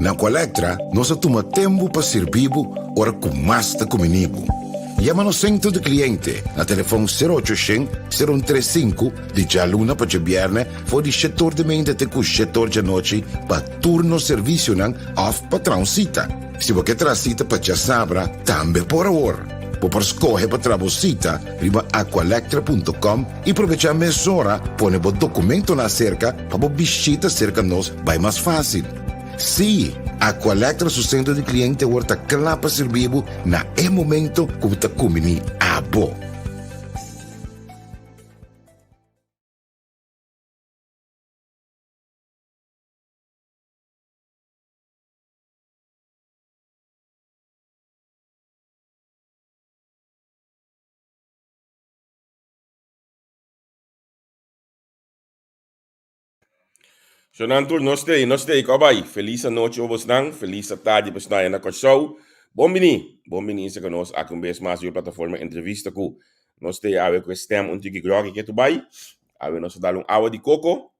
Na Aqualectra nos a tuma tempu pa sirbi bo ora ku mas ta kumini bo. Yama nos sentro di kliente na telefon sero ocho shen, sero un tres sinku di djaluna pa djabièrnè for di shetor di meinta te ku shetor djanochi pa tur nos servisionan òf pa traha un sita. Si bo ke traha sita pa djasabra tambe por awor. Bo por skohe pa traha bo sita riba aqualectra punto com i probechá mesora pone bo dokumentonan aserka pa bo bishita serka nos bai mas fásil. Sí, Aqualectra su sentro di kliente awor ta kla pa sirbi bo na e momento ku bo ta kumbiní abo. Shonan tur, nos t'ei, nos t'ei, kòb ai. Felis anochi pa bosnan, felis atardi pa esnan na Kòrsou. Bon bini, bon bini sa ku nos aki un bes mas riba plataforma Entrevista ku nos t'ei awe ku e stèm un tiki grògi ke tu bai. Awe nos a dal un awa di koko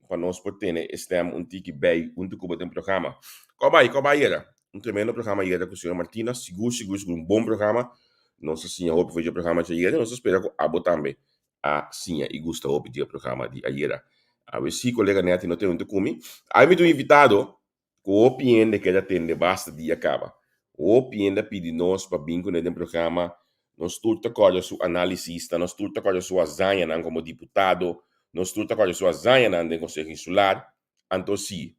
pa nos por tene e stèm un tiki bei huntu ku bo den programa. Kòb ai, kòb ai yera. Un tremendo programa yera ku señor Martina, sigur sigur sigur un bon programa. Nos a siña hopi for dje programa djayera, nos ta spera ku abo tambe a siña y gusta hopi di e programa di ayera. Awe si colega Netty no ta hunto cu mi. Awe mi ta un invitado cu hopi hende keda tende basta dia caba. Hopi hende a pidi nos pa bin cune den programa. Nos tur ta corda su analisisnan, nos tur ta corda su hazañanan como diputado, nos tur ta corda su hazañanan den Conseho Insular. Anto si,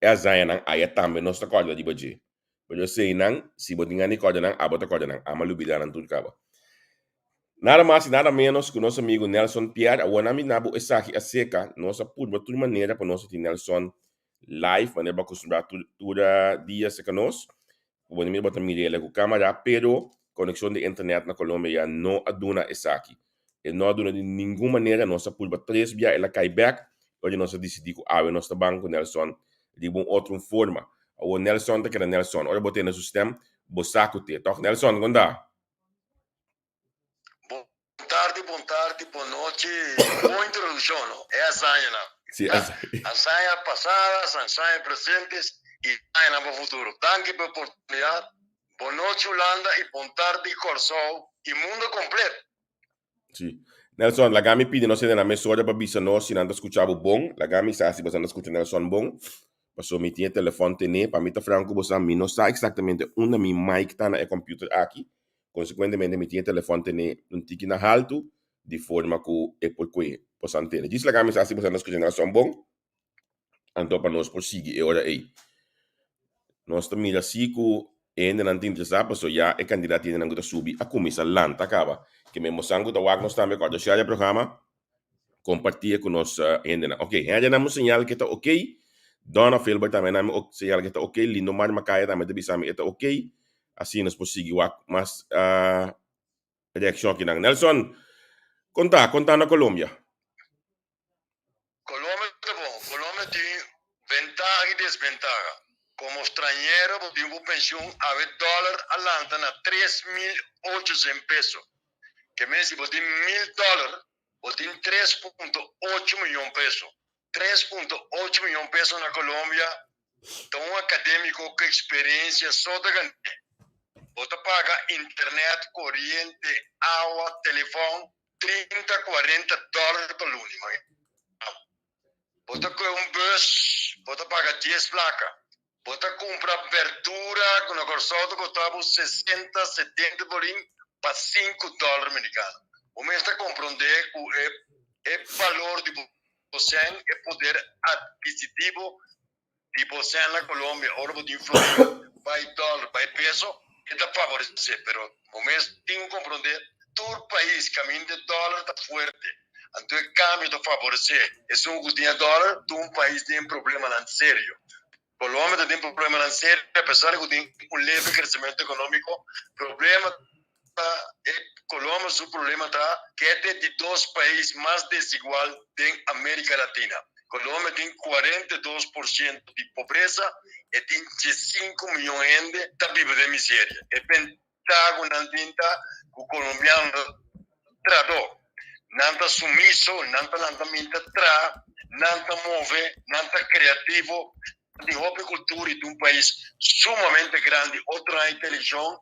e hazañanan aya tambe nos ta corda riba dje. Pero eseinan, si bo tin gana di corda nan, abo ta corda nan. Ama lubida nan tur caba. Nada mas y nada menos cu nos amigo Nelson Pierre. Awor nan mi na bo esaki acerca. Nos a purba tur manera pa nos a tin Nelson live, manera bo acostumbra tur tur dia cerca nos. Bo mira bo ta mira el cu camara, pero conexion di internet na Colombia ya no a duna esaki. E no a duna di ningun manera. Nos a purba tres bia, el a cay bek. Oye nos a dicidi cu awe nos ta ban cu Nelson riba un otro forma. Awor Nelson ta keda Nelson. Ora bo tene su stem, bo sa cu te. Toch Nelson, con ta? Bon tardi, bon tardi, bon nochi. Bon introduccion, no? E hazañanan. Sí, hazaña. Hazaña pasadas, hazaña presentes y hazañanan pa futuro. Danki pa e oportunidad. Bon nochi Hulanda y bon tardi Kòrsou y mundo completo. Sí. Nelson, laga mi pidi nos hende na mesora pa bisa nos si nan ta skucha bo bon. Laga mi sa si boso ta skucha Nelson bon. Paso mi tin e telefòn tené. Pa mi ta franco ku boso, mi no sa eksaktamente unda mi mic ta na e computer aki. Konsekuentemente mi tin e telefòn tené un tiki na haltu di forma ku e por kue boso antena. Djis laga mi sa si boso ta skucha Nelson bon. Anto pa nos por sigui e ora ei. Nos ta mira si ku e hendenan ta interesá pasobra ya e kantidat di hendenan ku ta subi a kuminsá lanta kaba. Ke men bosan ku ta wak nos tambe kòrda share e programa, kompartié ku nos hendenan. Oke, Henry a nan mi un señal ke ta oke. Donna Filbert tambe a nan mi un señal ke ta oke. Lindomar Macaya tambe ta bisa mi e ta oke. Asina nos por sigui wak mas reakshon akinan. Nelson, kon ta? Kon ta na Colombia? Colombia ta bon. Colombia tin ventaha y desventaha. Como stranhero bo tin bo pensioen awe dollar a lanta na 3800 peso. Ke men si bo tin mil dollar bo tin 3.8 miyon peso. 3.8 miyon peso na Colombia ta un academico cu experiencia so ta gane. Bo ta paga internet, coriente, awa, telefon 30, 40 dòler pa luna, imagina. Bo ta kohe un bus, bo ta paga dies plaka. Bo ta kumpra berdura ku na Kòrsou ta kosta bo 60, 70 florin pa sinku dòler merikano. Bo mes ta komprondé ku e e balor di bo sèn, e poder adkisitivo Di bo sèn na Colombia ora bo tin florin bai dòler bai peso e ta favoresé pero bo mes tin ku komprondé tur pais kaminda e dòler ta fuerte anto e kambio ta favoresé esun ku tin e dòler tur un pais tin problemanan serio Colombia ta tin problemanan serio apesar ku tin un leve kresementu ekonómiko problema ta e Colombia su problema ta ke e ta e di dos pais mas desigual den America Latina. Colombia tin 42% di pobresa e tin 15 miyon hende ta biba den miseria. E bentaha ku nan tin ta ku colombiano ta trahadó, nan ta sumiso, nan ta lanta minta traha, nan ta move, nan ta creativo. Tin hopi cultura y ta un pais sumamente grandi. Otro aña ta eleccion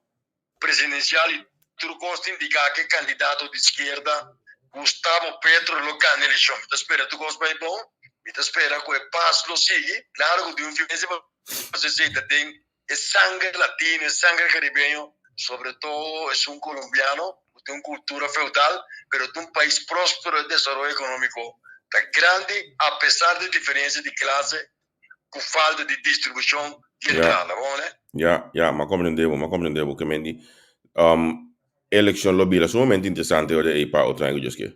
presidencial y tur cos ta indica cu e candidato di izquierda Gustavo Petro lo gana eleccion. Mi ta spera tur cos bay bon. Mi ta spera cu e paz lo sigui. Claro cu tin un influencia pasobra esey ta den e sanger latino, e sanger caribeño, sobre todo esun colombiano cu tin un cultura feudal, pero ta un pais prospero, e desaroyo economico ta grandi a pesar di diferencia di clase cu falta di distribucion di entrada. Bon, ne? Ya, ya, m'a comprende bo, m'a comprende bo. Ke men di, um, eleccion lo bira sumamente interesante ora ei pa otro aña cu Dios ke.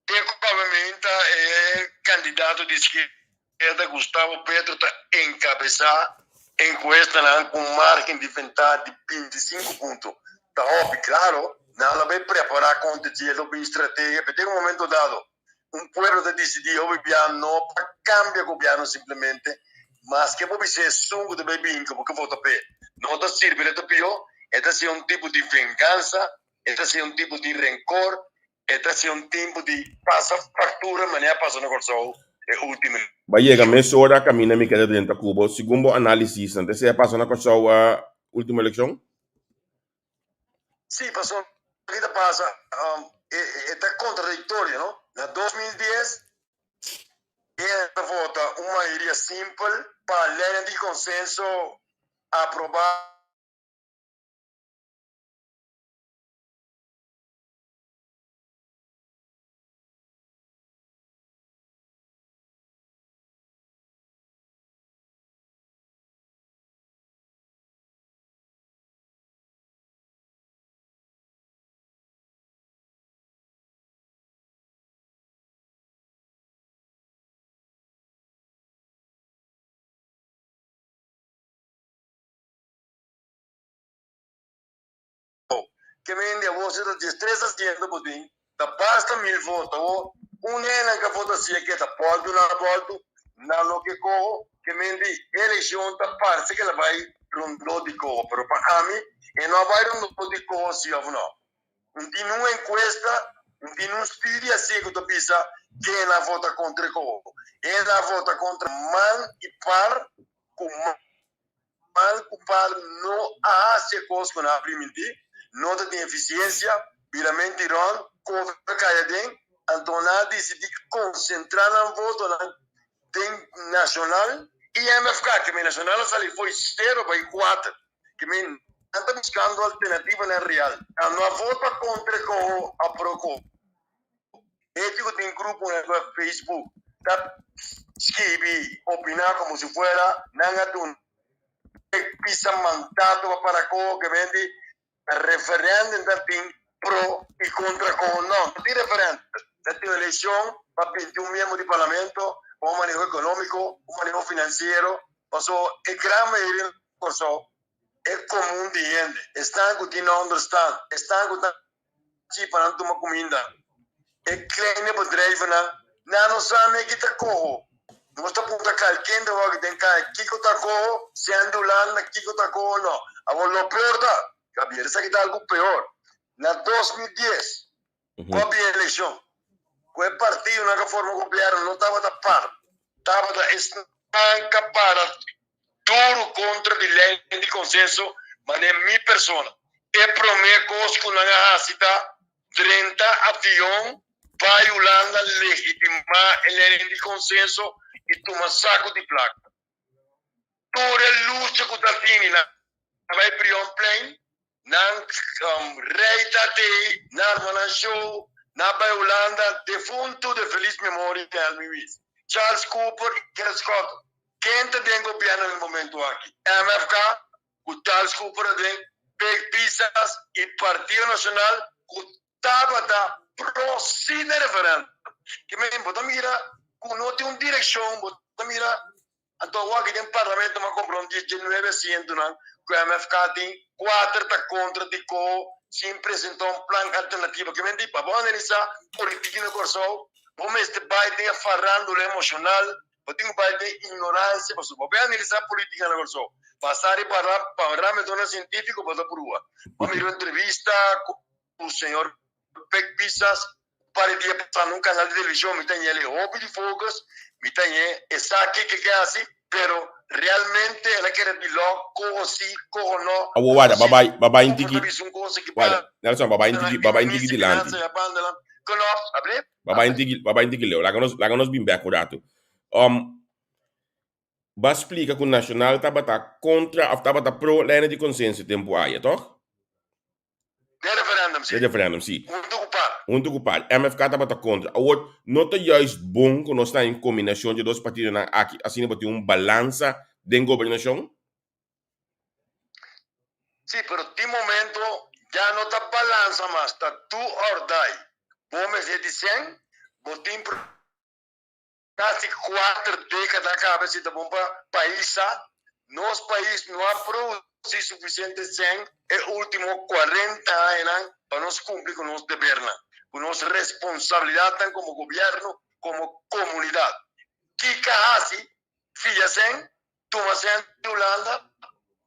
Te cu obviamente e candidato di izquierda Gustavo Petro ta encabeza encuestanan cu un margen di ventaha di 25 punto. Ta hopi, claro, nan lo bay prepara contra dje, lo bin strategia, pero den un momento dado un pueblo ta dicidi hopi bia no pa cambia gobierno simplemente, maske bo bisa esun cu ta bay bin cu bo ke vota p'e no ta sirbi, el ta pio, e ta haci un tipo di venganza, e ta haci un tipo di rencor, E ta haci un tempo di pasa factura manera a pasa na Corsou e ultimo Ba yega mesora caminda mi keda drenta cu bo. Segun bo analisisnan, ta esey a pasa na Corsou a ultimo eleccion? Sí, pasobra ki ta pasa, e ta contradictorio, no? Na 2010 e a vota un mayoria simpel pa leynan di consenso aproba. Ke mende awor si ta diestres asiento bo tin ta basta mil voto awor un hende ka vota si e ke ta boltu nan a boltu nan no ke koho ke mende eleccion ta parse ke la bai rondó di koho pero pa ami e no a bai rondó di koho si of no un tin un encuesta un tin un studio asi ku ta bisa ken a vota kontra e koho hende a vota kontra man i par ku man. Mal ku par no a hasi e kos ku nan a primintí, no ta tin efisiensia, biramenti rònt, kobra kai aden, anto nan a disidí konsentrá nan votonan den Nashonal i MFK, ke men Nashonal a sali fo'i sero bai kuater, ke men nan ta buskando alternativanan real. Nan no a vota kontra e koho, a pro koho. Hende ku tin gruponan riba Facebook ta skibi opiná komo si fuera nan a duna e pisa mandato pa para koho ke bende referèndum ta tin pro i kontra koho. No, no tin referèndum. Ta tin elekshon pa 21 miembro di parlamento pa un maneho ekonómiko, un maneho finansiero, pasobra e gran mayoria na Kòrsou e komun di hende, esnan ku tin onderstand, esnan ku ta Si pa nan tuma kuminda. E kleine bedrijvennan, nan no sa me ki ta koho. Nos ta puntra kalkende wak den kaya kiko ta koho, siendo Hulanda kiko ta koho no. Awor lo peor ta, Gabriel, esaki ta algu peor. Na 2010, ku a bin elekshon, ku e partidonan ku a forma gobierno no tabata par, tabata esnan ku a para duru kontra di lei di konsenso manera mi persona. E promé kos ku nan a hasi ta drenta avion bai Hulanda legitimá e lei di konsenso i tuma saku di plaka. Tur e lucha ku ta tini nan a bai Brionplein Nan rey ta tey, nan arma nan show, nan a bay Hulanda, defunto de feliz memoria Helmi Wies, Charles Cooper y Gerrit Schotten. Ken ta den gobierno na e momento aki? MFK cu Charles Cooper aden, Pek Pisas y Partido Nacional cu tabata pro si na referendum. Ke men bo ta mira cu no tin un direccion, bo ta mira Anto awor aki den parlamento m'a compra un di djenuebe asientonan cu MFK tin, cuater ta contra di coho sin presenta un plan alternativo. Ke men di pa bo analisa politica na Corsou bo mester bay den e farandula emocional, bo tin cu bay den ignorancia pasobra bo bay analisa politica na Corsou basa riba parametronan cientifico bo ta purua. Bo a mira un entrevista cu señor Pek Pisas un par di dia pasa na un canal di television mi ta ñe el e hopi di focus, mi ta ñe esaki ke ke haci. Pero realmente el a kere bilò koho si, koho no. Awor warda, ba bai, ba bai un tiki, warda, Nelson, ba bai un tiki, ba bai un tiki dilanti. Ba bai un tiki, ba bai un tiki leu. Laga nos, laga nos bin bek un ratu. Um, ba splika ku Nacional tabata kontra of tabata pro lène di konsenso tempu aya, tòg? Den referendum, si. Den referendum, si. Huntu ku par. Huntu ku par. MFK tabata kontra. Awor, no ta juist bon ku nos ta en kombinashon dje dos partidonan aki, asina bo tin un balansa den gobernashon? Si, pero tin momento ya no ta balansa mas, ta do or die. Bo mester di sèn, bo tin Casi cuater decada caba si ta bon pa pais sa. Nos pais no a produci suficiente cen e ultimo cuarenta añanan pa nos cumpli cu nos debernan, cu nos responsabilidadnan como gobierno, como comunidad. Kica haci? Fia cen, tuma cen di Hulanda,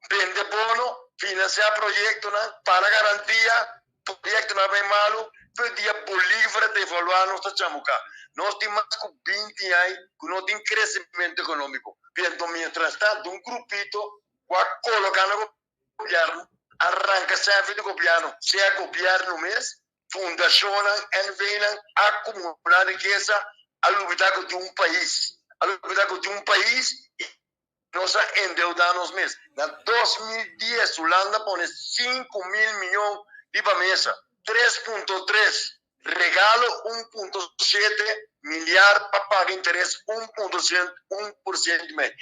bende bono, financia proyectonan, para garantia, proyectonan a bay malo, tur dia Bolívar a devalua nos ta chamuca. Nos tin mas cu binti aña cu no tin crecemento economico. Biento mientras tanto un grupito cu a coloca na gobierno a ranca cen di gobierno, sea gobierno mes, fundacionnan, NVnan a acumula rikesa, a lubida cu tin un pais, a lubida cu tin un pais y nos a endeuda nos mes. Na 2010 Hulanda pone 5000 miyon riba mesa, 3.3 regalo, 1.7 milyar pa paga interes 1.1 por ciento y mei.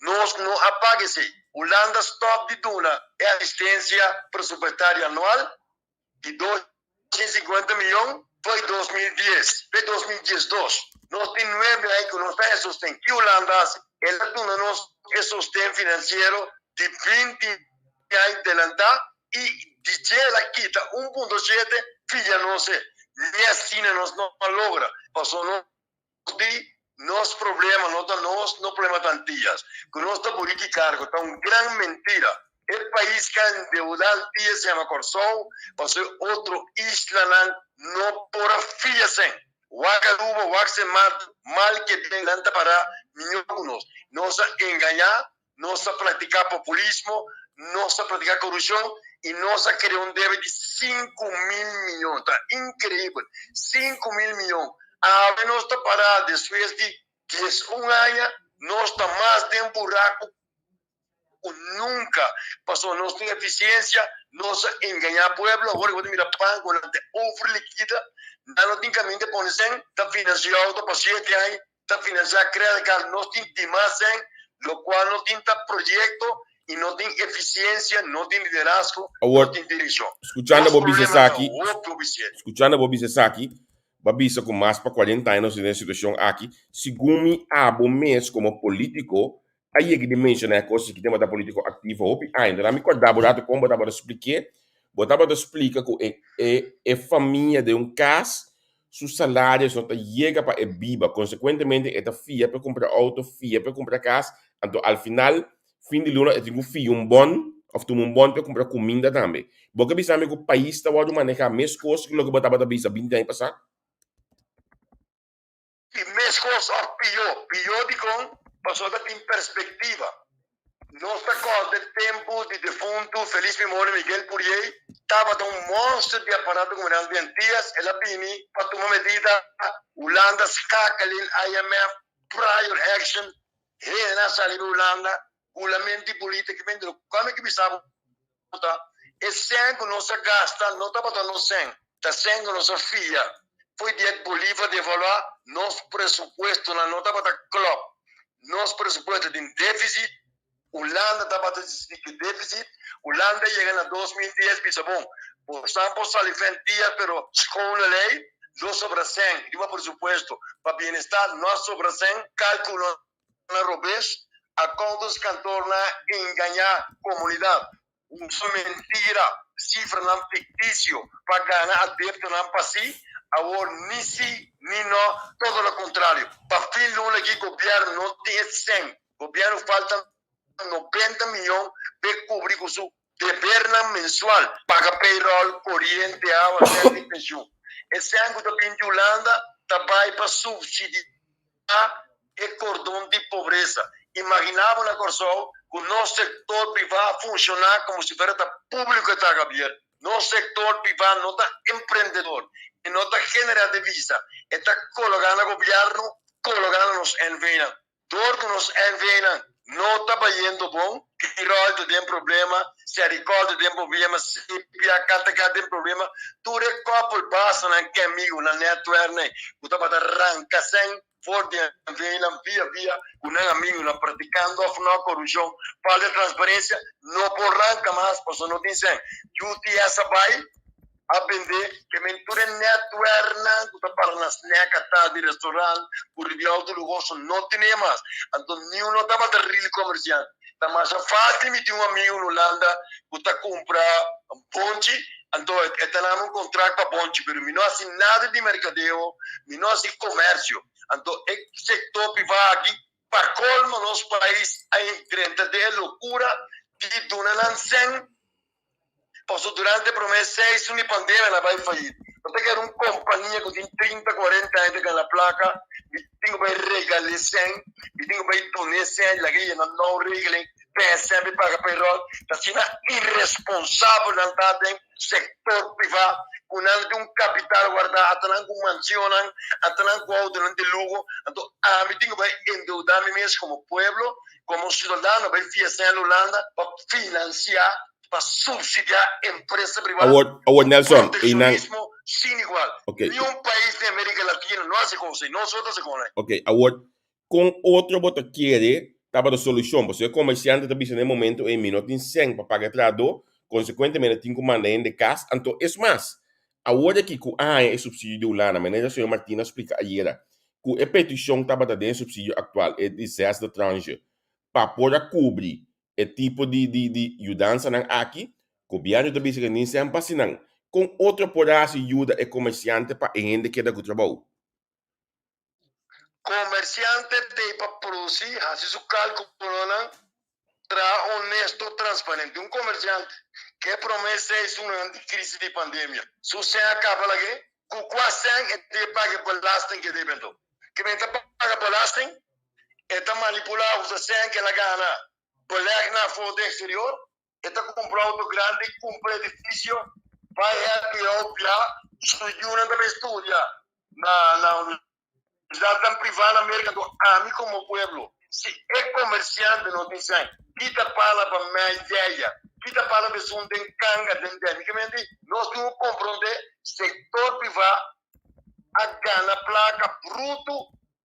Nos no a paga esey. Hulanda stop di duna e asistencia presupuestario anual di 250 miyon foi 2010 pe 2012. Nos tin 9 aña ku nos ta e sosten. Ki Hulanda hasi? El a duna nos e sosten finansiero di 20 aña delantá i di dje el a kita 1.7 fia nos e. Ni asina nos no a logra. Paso nos di nos problema no ta nos, no problema ta Antillas. Ku nos ta buriki kargo ta un gran mentira. E pais ku a endeudá Antillas se yama Kòrsou, paso e otro islanan no por a fia sen. Wak Aruba, wak Sint Maarten, mal ke bien nan ta pará mihó ku nos. Nos a engañá, nos a praktiká populismo, nos a praktiká korupshon i nos a krea un debe di 5000 miyon. Ta inkreibel, 5000 miyon. Awe nos ta pará despues di 11 aña, nos ta mas den buraku ku nunka. Pasobra nos tin efisiensia, nos a engañá pueblo. Awor ku bo ta mira bankonan ta overlikida, nan no tin kaminda pone sèn, ta finansiá outo pa 7 aña, ta finansiá credit card, nos tin dimas sèn, lokual no tin ta proyekto i no tin efisiensia, no tin liderazgo, no Awor, tin direkshon. skuchando Nos bo bisa problema ta esaki, hopi hopi serio. skuchando bo bisa esaki, bo a bisa ku mas pa 40 aña nos tin den e situashon aki. Segun mi abo mes komo polítiko a yega di menshoná e kos aki den bo ta polítiko aktivo hopi aña. Enton ami kòrda bo rato kon bo tabata splik'é. Bo tabata splika ku e e e famia den un kas su salario no ta yega pa e biba. Konsekuentemente e ta fia pa e kumpra outo, fia pa e kumpra kas, anto al final fin di luna e tin ku fia un bon òf tuma un bon pa e kumpra kuminda tambe. Bo ke bisa mi ku pais ta wòrdu manehá meskos ku loke bo tabata bisa 20 aña pasá? I meskos òf pió. Pió dikon? Pasobra ta tin perspektiva. Nos ta kòrda e tempu di defuntu felis memoria Miguel Pourier tabata un monster di aparato gubernamental di Antillas. El a bini pa tuma medida, Hulanda skakelin IMF, prior action, hende a sali di Hulanda, hulamento di bolita ki bende. Lokual mi ke bisa bo ta e sèn ku nos a gasta no tabata nos sèn, ta sèn ku nos a fia. Foi di e Bolivar devaluá, nos presupuestonan no tabata klòp. Nos presupuesto tin défisit, Hulanda tabata existí ku défisit, Hulanda yega na 2010 bisa bon, bosan por sali fentia pero schone lei, lo sobra sèn riba presupuesto pa bienestar, no a sobra sèn, kálkulo na robes, accountantskantoornan a engañá komunidat, usa mentira, sifranan fiktisio pa gana adeptonan pa si, awor ni si ni no, todo lo kontrario. Pa fin luna aki gobièrnu no tin e sèn, gobièrnu falta 90 miyon p'e kubri ku su debernan mensual, paga payroll, koriente, awa, rènt i penshun. E sèn ku ta bin di Hulanda ta bai pa supsidiá e kordon di pobresa. Imaginá bo na Kòrsou ku nos sektor privá a funshoná komo si fuera ta públiko e ta, Gabriel. Nos sektor privá no ta emprendedor, e no ta generá devisa, e ta kologá na gobièrnu, kologá na nos NVnan. Dor ku nos NVnan no ta bayendo bon, Quirol ta den problema, Sericol ta den problema, CPA, KTK den problema, tur e kòpel basanan kemigo na netwerknan ku tabata ranka sèn for di NVnan via via ku nan amigunan praktikando òf no korupshon, falta di transparensia, no por ranka mas pasobra no tin sèn. UTS a bai a bende ke men tur e netwerknan ku ta para na snack ata di restaurant ku riba e auto luhoso no tene mas. Anto niun no tabata real komersiante. Ta masha fásil mi tin un amigu na Hulanda ku ta kumpra bonchi, anto e ta nami un kontrakt pa bonchi, pero mi no hasi nada di merkadeo, mi no hasi komersio. Anto e sektor privá aki pa kolmo nos pais a drenta den e lokura di duna nan sèn. Pasobra durante e promé seis luna di pandemia nan a bai fayit. No ta kere un kompania ku tin trinta, kuarenta aña ta gana plaka, mi tin ku bai regal'é sèn, mi tin ku bai dun'é sèn, laga yena nou regeling, p'e sèn bai paga payroll. Ta asina iresponsabel nan ta den sektor privá ku nan tin un kapital wardá, ata nan ku mansionnan, ata nan ku outonan di luho. Anto ami tin ku bai endeudá mi mes komo pueblo, komo siudadano bai fia sèn na Hulanda pa finansiá pa subsidiá empresa privá Awor, awor Nelson, einan. Proteccionismo sin igual. Ok. Ni un pais di America Latina no haci cos así, nos so ta haci con ei. Ok, awor, con otro bo ta kere tabata solucion? Pasobra e comerciante ta bisa na e momento ei mi no tin cen pa paga e trahadó, consecuentemente tin cu manda hende cas. Anto, es mas, awor aki cu a haña e subsidio di Hulanda, manera señor Martina a splica ayera, cu e peticion tabata den e subsidio actual, e di zesde tranche, pa por a cubri E tipo di di di yudansanan aki, gobièrnu ta bisa ke nin semper hasi nan. Kon otro por a hasi yuda e komersiante pa e hende keda ku trabou? Komersiante t'ei pa produsí, hasi su kalkulonan, traha honesto, transparente. Un komersiante ke promé seis lunanan di krisis di pandemia, su sèn a kaba lag'é, ku kua sèn e ta paga e belasting ke debe anto? Ke men ta paga belasting? E ta manipulá usa sèn ku el a gana beleg na afó den eksterior. E ta kumpra outo grandi, kumpra edifisio, bai hèpi hou bia. Su yunan ta bai studia na na universidatnan privá na Merka. Anto ami komo pueblo, si e komersiante no tin sèn, kita pala pa mei deya, kita pala pa esun den kanga den dèmi. Ke menti nos tin ku komprondé sektor privá a gana plaka brutu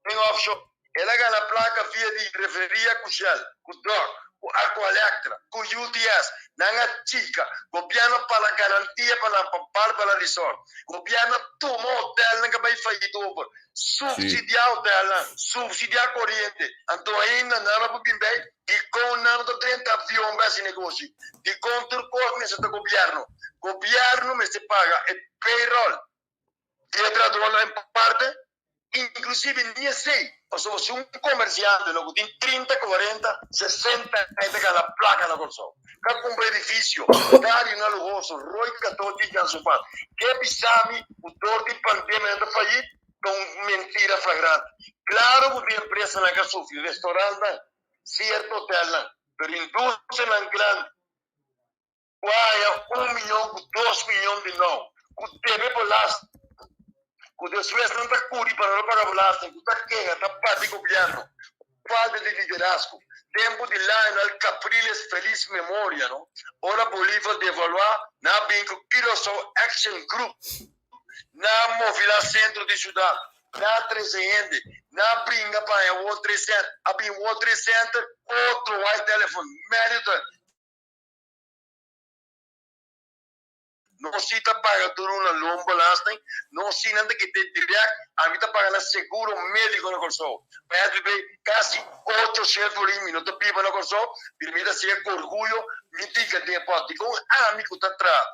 Den offshore. El a gana plaka via di refineria ku Shell, ku Dok, ku Aqualectra, ku UTS. Nan a chika. Gobièrnu a pala garantia pa nan pa Barbara Resort. Gobièrnu a tuma hotelnan ku a bai fayit over, subsidiá hotelnan, subsidiá koriente. Anto ainda nan no por bin bei. Dikon nan no ta drenta avion bai hasi negoshi? Dikon tur kos mester ta gobièrnu? Gobièrnu mester paga e payroll di e trahadónan en parte. Inclusive ni esey, pasobra si un comerciante lo cu tin 30, 40, 60 aña ta gana placa na Corsou, ka cumpra edificio, dario na luhoso, Roy Cato, Jan Sofat, ke bisami cu dor di pandemia nan ta fayit? Ta un mentira flagrante. Claro cu tin empresanan ca sufri, restaurantnan, cierto hotelnan, pero industrianan grandi, ku a haña un miyon ku dos miyon di nou ku debe belasting, ku despues nan ta kuri pa no paga belasting, ku ta keha, ta bati gobièrnu, falta di liderazgo. Tempu di Lionel Capriles felis memoria, no? Ora Bolívar devaluá, nan a bin ku Curaçao Action Group, nan a movilá sentro di siudat, nan a trese hende, nan a bringa pa haña World Trade Center, a bin World Trade Center, otro white elephant, medio ta. Nos si ta paga tur una loonbelasting, nos si nan ta kite direct, ami ta paga na seguro medico na Kòrsou. Pa SBB kasi ocho shen florin mi no ta biba na Kòrsou, pero mi ta siga ku orguyo mi tika den e pòt. Dikon ami ku ta traha,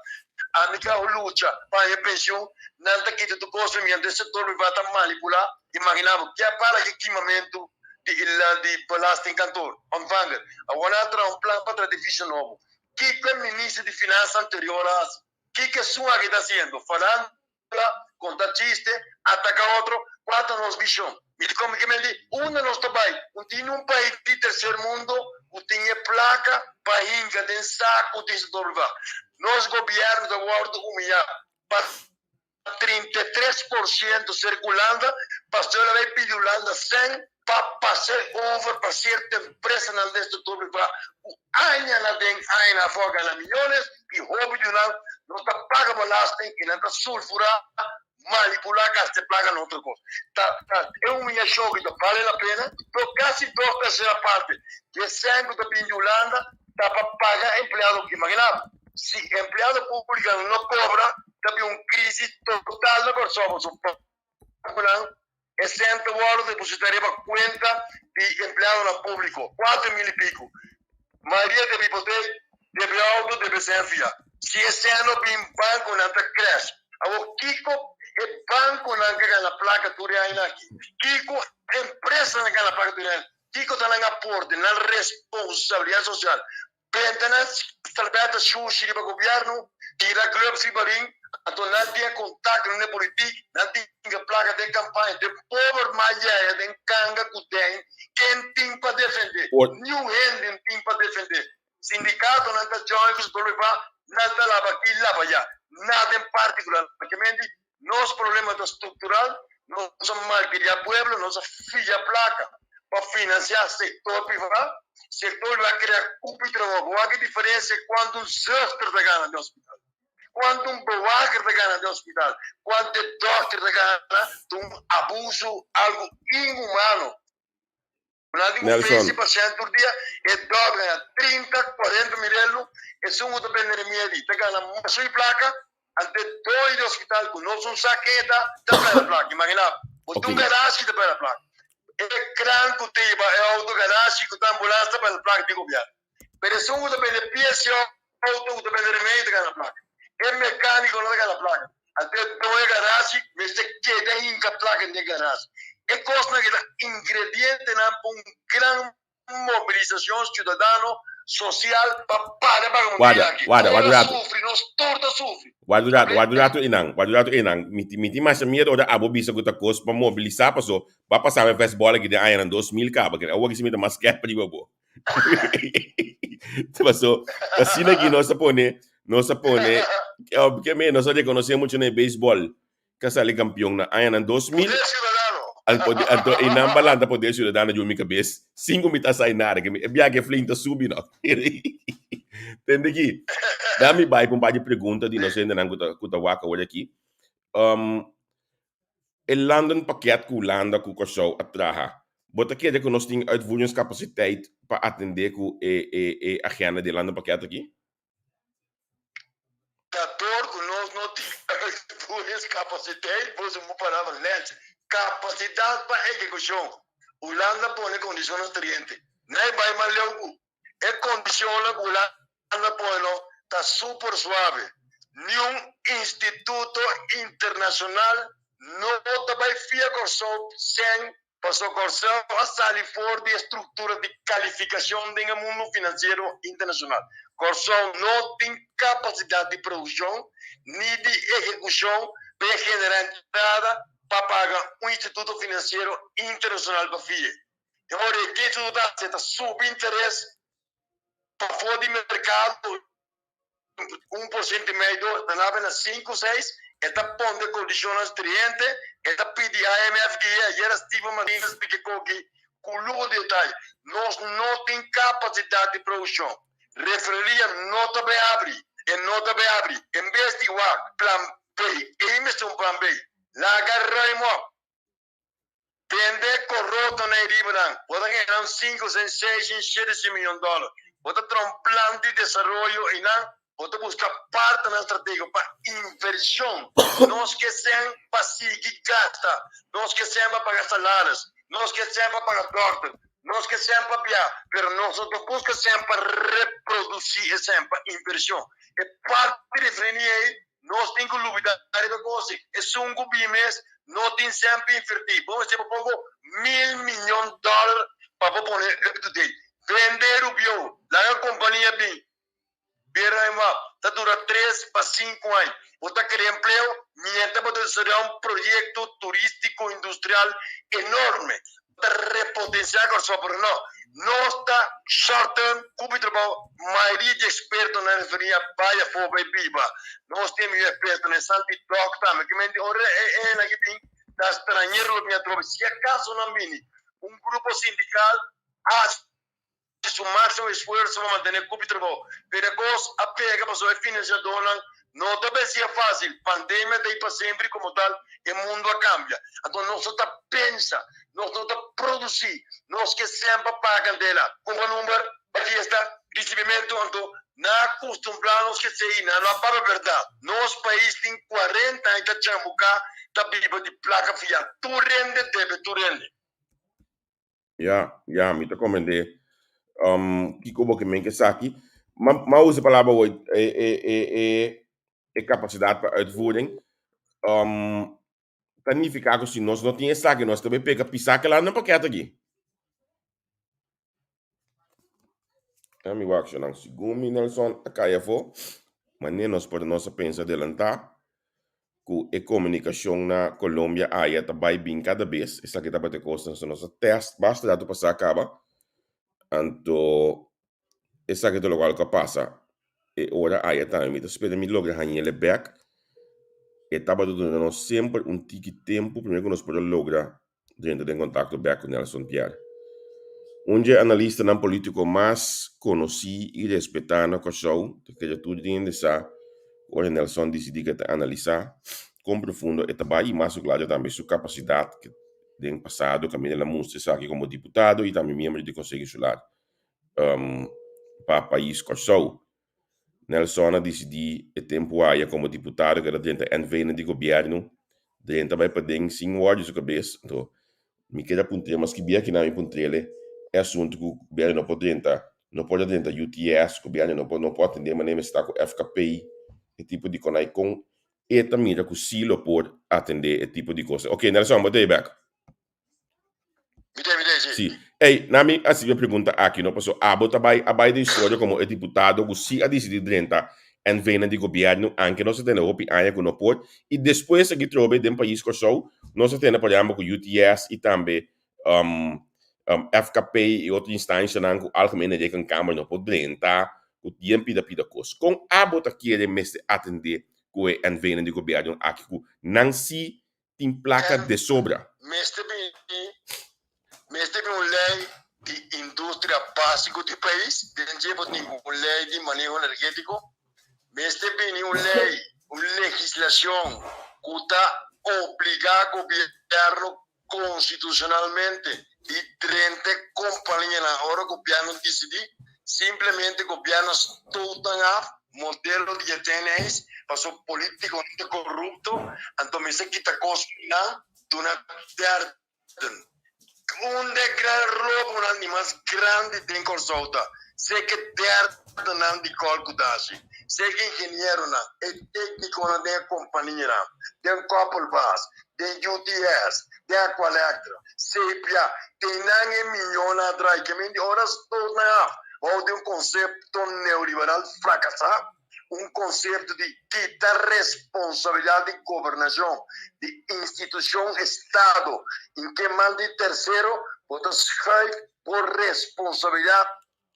ami ku a lucha pa haña penshun, nan ta kita tur kos pa mi, anto e sektor privá ta manipulá. Imagina bo, ke a para ki kimamentu di di belastingkantoor, ontvanger. Awor nan a traha un plan pa traha edificio nobo. Kiko e minister di finansa anterior a hasi? Kiko esun aki ta hasiendo? Farándula, konta chiste, ataka otro? Kua ta nos vision? Mi di komo ke men di, unda nos ta bai? Un tin un pais di tercer mundo ku tin e plaka pa hinka den saku di sector privá. Nos gobièrnu ta wòrdu humiyá pa 33% serka Hulanda, pasobra el a bai pidi Hulanda sèn pa pas'é over pa sierto empresanan den sector privá ku añanan den añanan afó a gana miyones i hopi di nan no ta paga belasting i nan ta sulfurá Manipulá gasta e placa na otro cos. Ta ta e humillacion cu ta bale la pena? Pero casi dos tercera parte di e cen cu ta bin di Hulanda ta pa paga empleado. Imagina bo, si empleado publico no cobra, ta bin un crisis total na Corsou pasobra banconan e cen ta wordo deposita riba cuenta di empleadonan publico, 4000 y pico. Mayoria debe hipotek, debe auto, debe cen fia. Si e cen no bin, banconan ta crash. Awor kico e banconan ka gana placa tur e aña aki? Kico empresanan gana placa tur e aña? Kico ta nan aporte, nan responsabilidad social? Benta nan starbeta shushi riba gobierno, tira gloves riba ring, anto nan tin e contacto nan e politik, nan tin e placa den campaña, den pober mas yaya den kanga cu den, ken tin pa defende? Niun hende no tin pa defende. Sindicatonan ta join cu su problema, nan ta laba aki, laba allá, nada en particular. Pakiamenti Nos problema ta structural, nos a malcria pueblo, nos a fia placa pa financia sector priva, sector priva a crea cupo y trabao. Bo wak e diferencia cuanto un zuster ta gana den hospital, cuanto un bewaker ta gana den hospital, cuanto e dokter ta gana, ta un abuso, algo inhumano. Nan di un fesi pashènt tur dia, e dòkter gana 30, 40 mil euro, esun ku ta bende remedi ta gana masha di plaka, ante doño di hospital ku no sun sa ken e ta, ta pèrdè plaka. Imaginá bo tin un garashi ta pèrdè plaka, e kran ku ta hiba e outo garashi ku ta ambulans ta pèrdè plaka di gobièrnu, pero esun ku ta bende pies di outo ku ta bende remedi ta gana plaka, e mekániko no ta gana plaka. Anto e doño garashi mester keda hinka plaka den e garashi. E kosnan aki ta ingredientenan pa un gran mobilisashon siudadano, sosial pa para vagabundia aki. Warda, warda Ora rato. sufri, nos tur ta sufri. Warda rato, warda rato einan, warda rato einan. Mi tin, mi tin masha miedo ora abo bisa ku ta kos pa mobilisá paso bo a pasa e vèsbòl aki den añanan 2000 kaba. Awor aki si mi ta mas skèp riba bo. Paso, asina aki nos a pone, nos a pone, ke me, nos a rekonosé mucho na e beisbòl ku a sali kampion na añanan 2000. Poder Ciudadano. Al poder, anto einan balanta Poder Ciudadano yu mi kabes, sin ku mi ta sai nada, ke mi e biaha ke flin ta subi no. Tende aki, da mi bai ku un par di pregunta di nos hendenan ku ta ku ta wak awor aki. Um, E landenpakket ku Hulanda ku Kòrsou a traha, bo ta kere ku nos tin uitvoeringscapaciteit pa atendé ku e e e agenda di e landenpakket aki? Ta dor ku nos no tin uitvoeringscapaciteit, bo usa un palabra nèchi, kapasidat pa ehekushon. Hulanda pone kondishonnan striente. Nan e bai mas leu ku E kondishonnan ku Hulanda pone no ta super suave. Niun instituto internashonal no ta bai fia Kòrsou sèn pasobra Kòrsou a sali for di e struktura di kalifikashon den e mundu finansiero internashonal. Kòrsou no tin kapasidat di produkshon ni di ehekushon pa e generá entrada pa paga un instituto finansiero internashonal pa fia. E ora e kico cu ta haci ta subi interes pafo di mercado un por ciento y medio ta nabe na cinco seis e ta pone condicionnan stringente e ta pidi IMF guia ayer Steven Martinez splica coki cu luho di detaye nos no tin capacidad di produccion refineria no ta bay habri e no ta bay habri en bes di wak plan B ey mester un plan B laga ruim op. Bende koroto na e ribanan, bo ta gana un sinku sen, seis sen, shete sen miyon dòler. Bo ta traha un plan di desaroyo einan, bo ta buska partnernan stratégiko pa invershon. Nos ke sen pa sigui gasta, nos ke sen pa paga salaris, nos ke sen pa paga dòkter, nos ke sen pa bia, pero nos no ta buska sen pa reprodusí e sen, pa invershon. E parti di freni ei Nos tin ku lubidá riba e kos ei. Esun ku bin mes no tin semper invertí. Bo mester por poko mil miyon dòler pa bo pone up to date. Bende Rubio, laga kompania bin. Bira en wak. Ta dura tres pa sinku aña. Bo ta krea empleo mientras bo ta desaroyá un proyekto turístiko industrial enorme. Bo ta repotensiá Kòrsou, pero no, nos ta short term kupi trabou. Mayoria di ekspertonan referí a bai afó bai biba. Nos tin e mihó ekspertonan, esnan di dòk tambe. Ki men di ora e hende aki bin ta strañero lo bin atrobe. Si akaso nan bini, un grupo sindikal hasi su máksimo esfuerso pa mantené kupi trabou. Pero e kos a pega pasobra e finansiadónan no ta besi'é fásil. Pandemia ta ei pa semper i komo tal e mundu a kambia. Anto nos no ta pensa, nos no ta produsí, nos ke semper paga kandela, kumpra number, bai fiesta, risibimentu. Anto nan a kustumbrá nos ku esei, nan no a papia bèrdat. Nos pais tin kuarenta aña ta chambuká, ta biba di plaka fiá. Tur hende debe tur hende. Ya, ya, mi ta comprende. Um, kiko bo ke men ke esaki. Ma, ma usa e palabra hoy, e, e, e, e, e capacidad pa uitvoering. Um, ta nifica ku si nos no tin esaki, nos ta bay pega pisa kela nan pakete aki. Ya mi wak nan, segun mi Nelson a kai afo, mane nos por nos a pensa adelanta ku e komunikashon na Colombia aya ta bai bin kada bes, esaki tabata e kos nos a test basta rato pasá kaba, anto esaki ta lokual ku a pasa e ora aya tambe. Mi ta spera mi logra hañ'el bèk, e tabata duna nos semper un tiki tempu promé ku nos por a logra drenta den kontakto bèk ku Nelson Pierre. Un dje analistanan polítiko mas konosí i respetá na Kòrsou, ta kere tur hende sa ku ora Nelson disidí ku e ta analisá kon profundo e ta bai i mas ku klaro tambe su kapasidat den pasado kaminda el a mustra esaki komo diputado i tambe miembro di Konseho Insular pa pais Kòrsou. Nelson a disidí e tempu aya komo diputado ku el a drenta NV-nan di gobièrnu, drenta bai paden sin wòrdu su kabes. Anto mi keda puntr'é, maske bia kinan mi puntr'é e asuntu ku gobièrnu no por drenta, no por a drenta UTS, gobièrnu no por no por atendé manera mester ta ku FKP, e tipo di konai kon e ta mira ku si lo por atendé e tipo di kos. Oke Nelson, bo ta ei bèk. Mi te, mi te, si. Sí. Ey, na mi a sigui e pregunta aki, no? Paso abo ta bai, a bai den historia como e diputado cu sí a dicidi drenta NV-nan di gobierno, anke nos a tene hopi aña cu no por, y despues aki trobe den pais Corsou, nos a tene por ehempel cu UTS y tambe um, um, FKP y otro instancianan cu Algemene Rekenkamer no por drenta, cu yen pida pida cos. Con abo ta kere mester atende cu e NV-nan di gobierno aki cu nan sí tin plaka de sobra. Mester bini mester bin un ley di industria basico di pais, den dje bo tin un ley di maneho energetico, mester bini un ley, un legislacion cu ta obliga gobierno constitucionalmente di drenta e companianan ora gobierno dicidi, simplemente gobierno stoot nan af, modelo di e TNA's, paso politiconan ta corupto, anto mester kita cos di nan, duna derden. Un de gran robonan di mas grandi den Corsou ta seke derdennan di kol ku ta hasi, seke ingenieronan, e tecniconan den e companianan, den Koppelbaas, den UTS, den Aqualectra, Sepia, den nan e miñonan a draai. Ke men di ora stoot nan af bou di un konsepto neoliberal frakasá, un konsepto di kita responsabilidat di gobernashon di institushon estado in ke man di tersero, bo ta schuif bo responsabilidat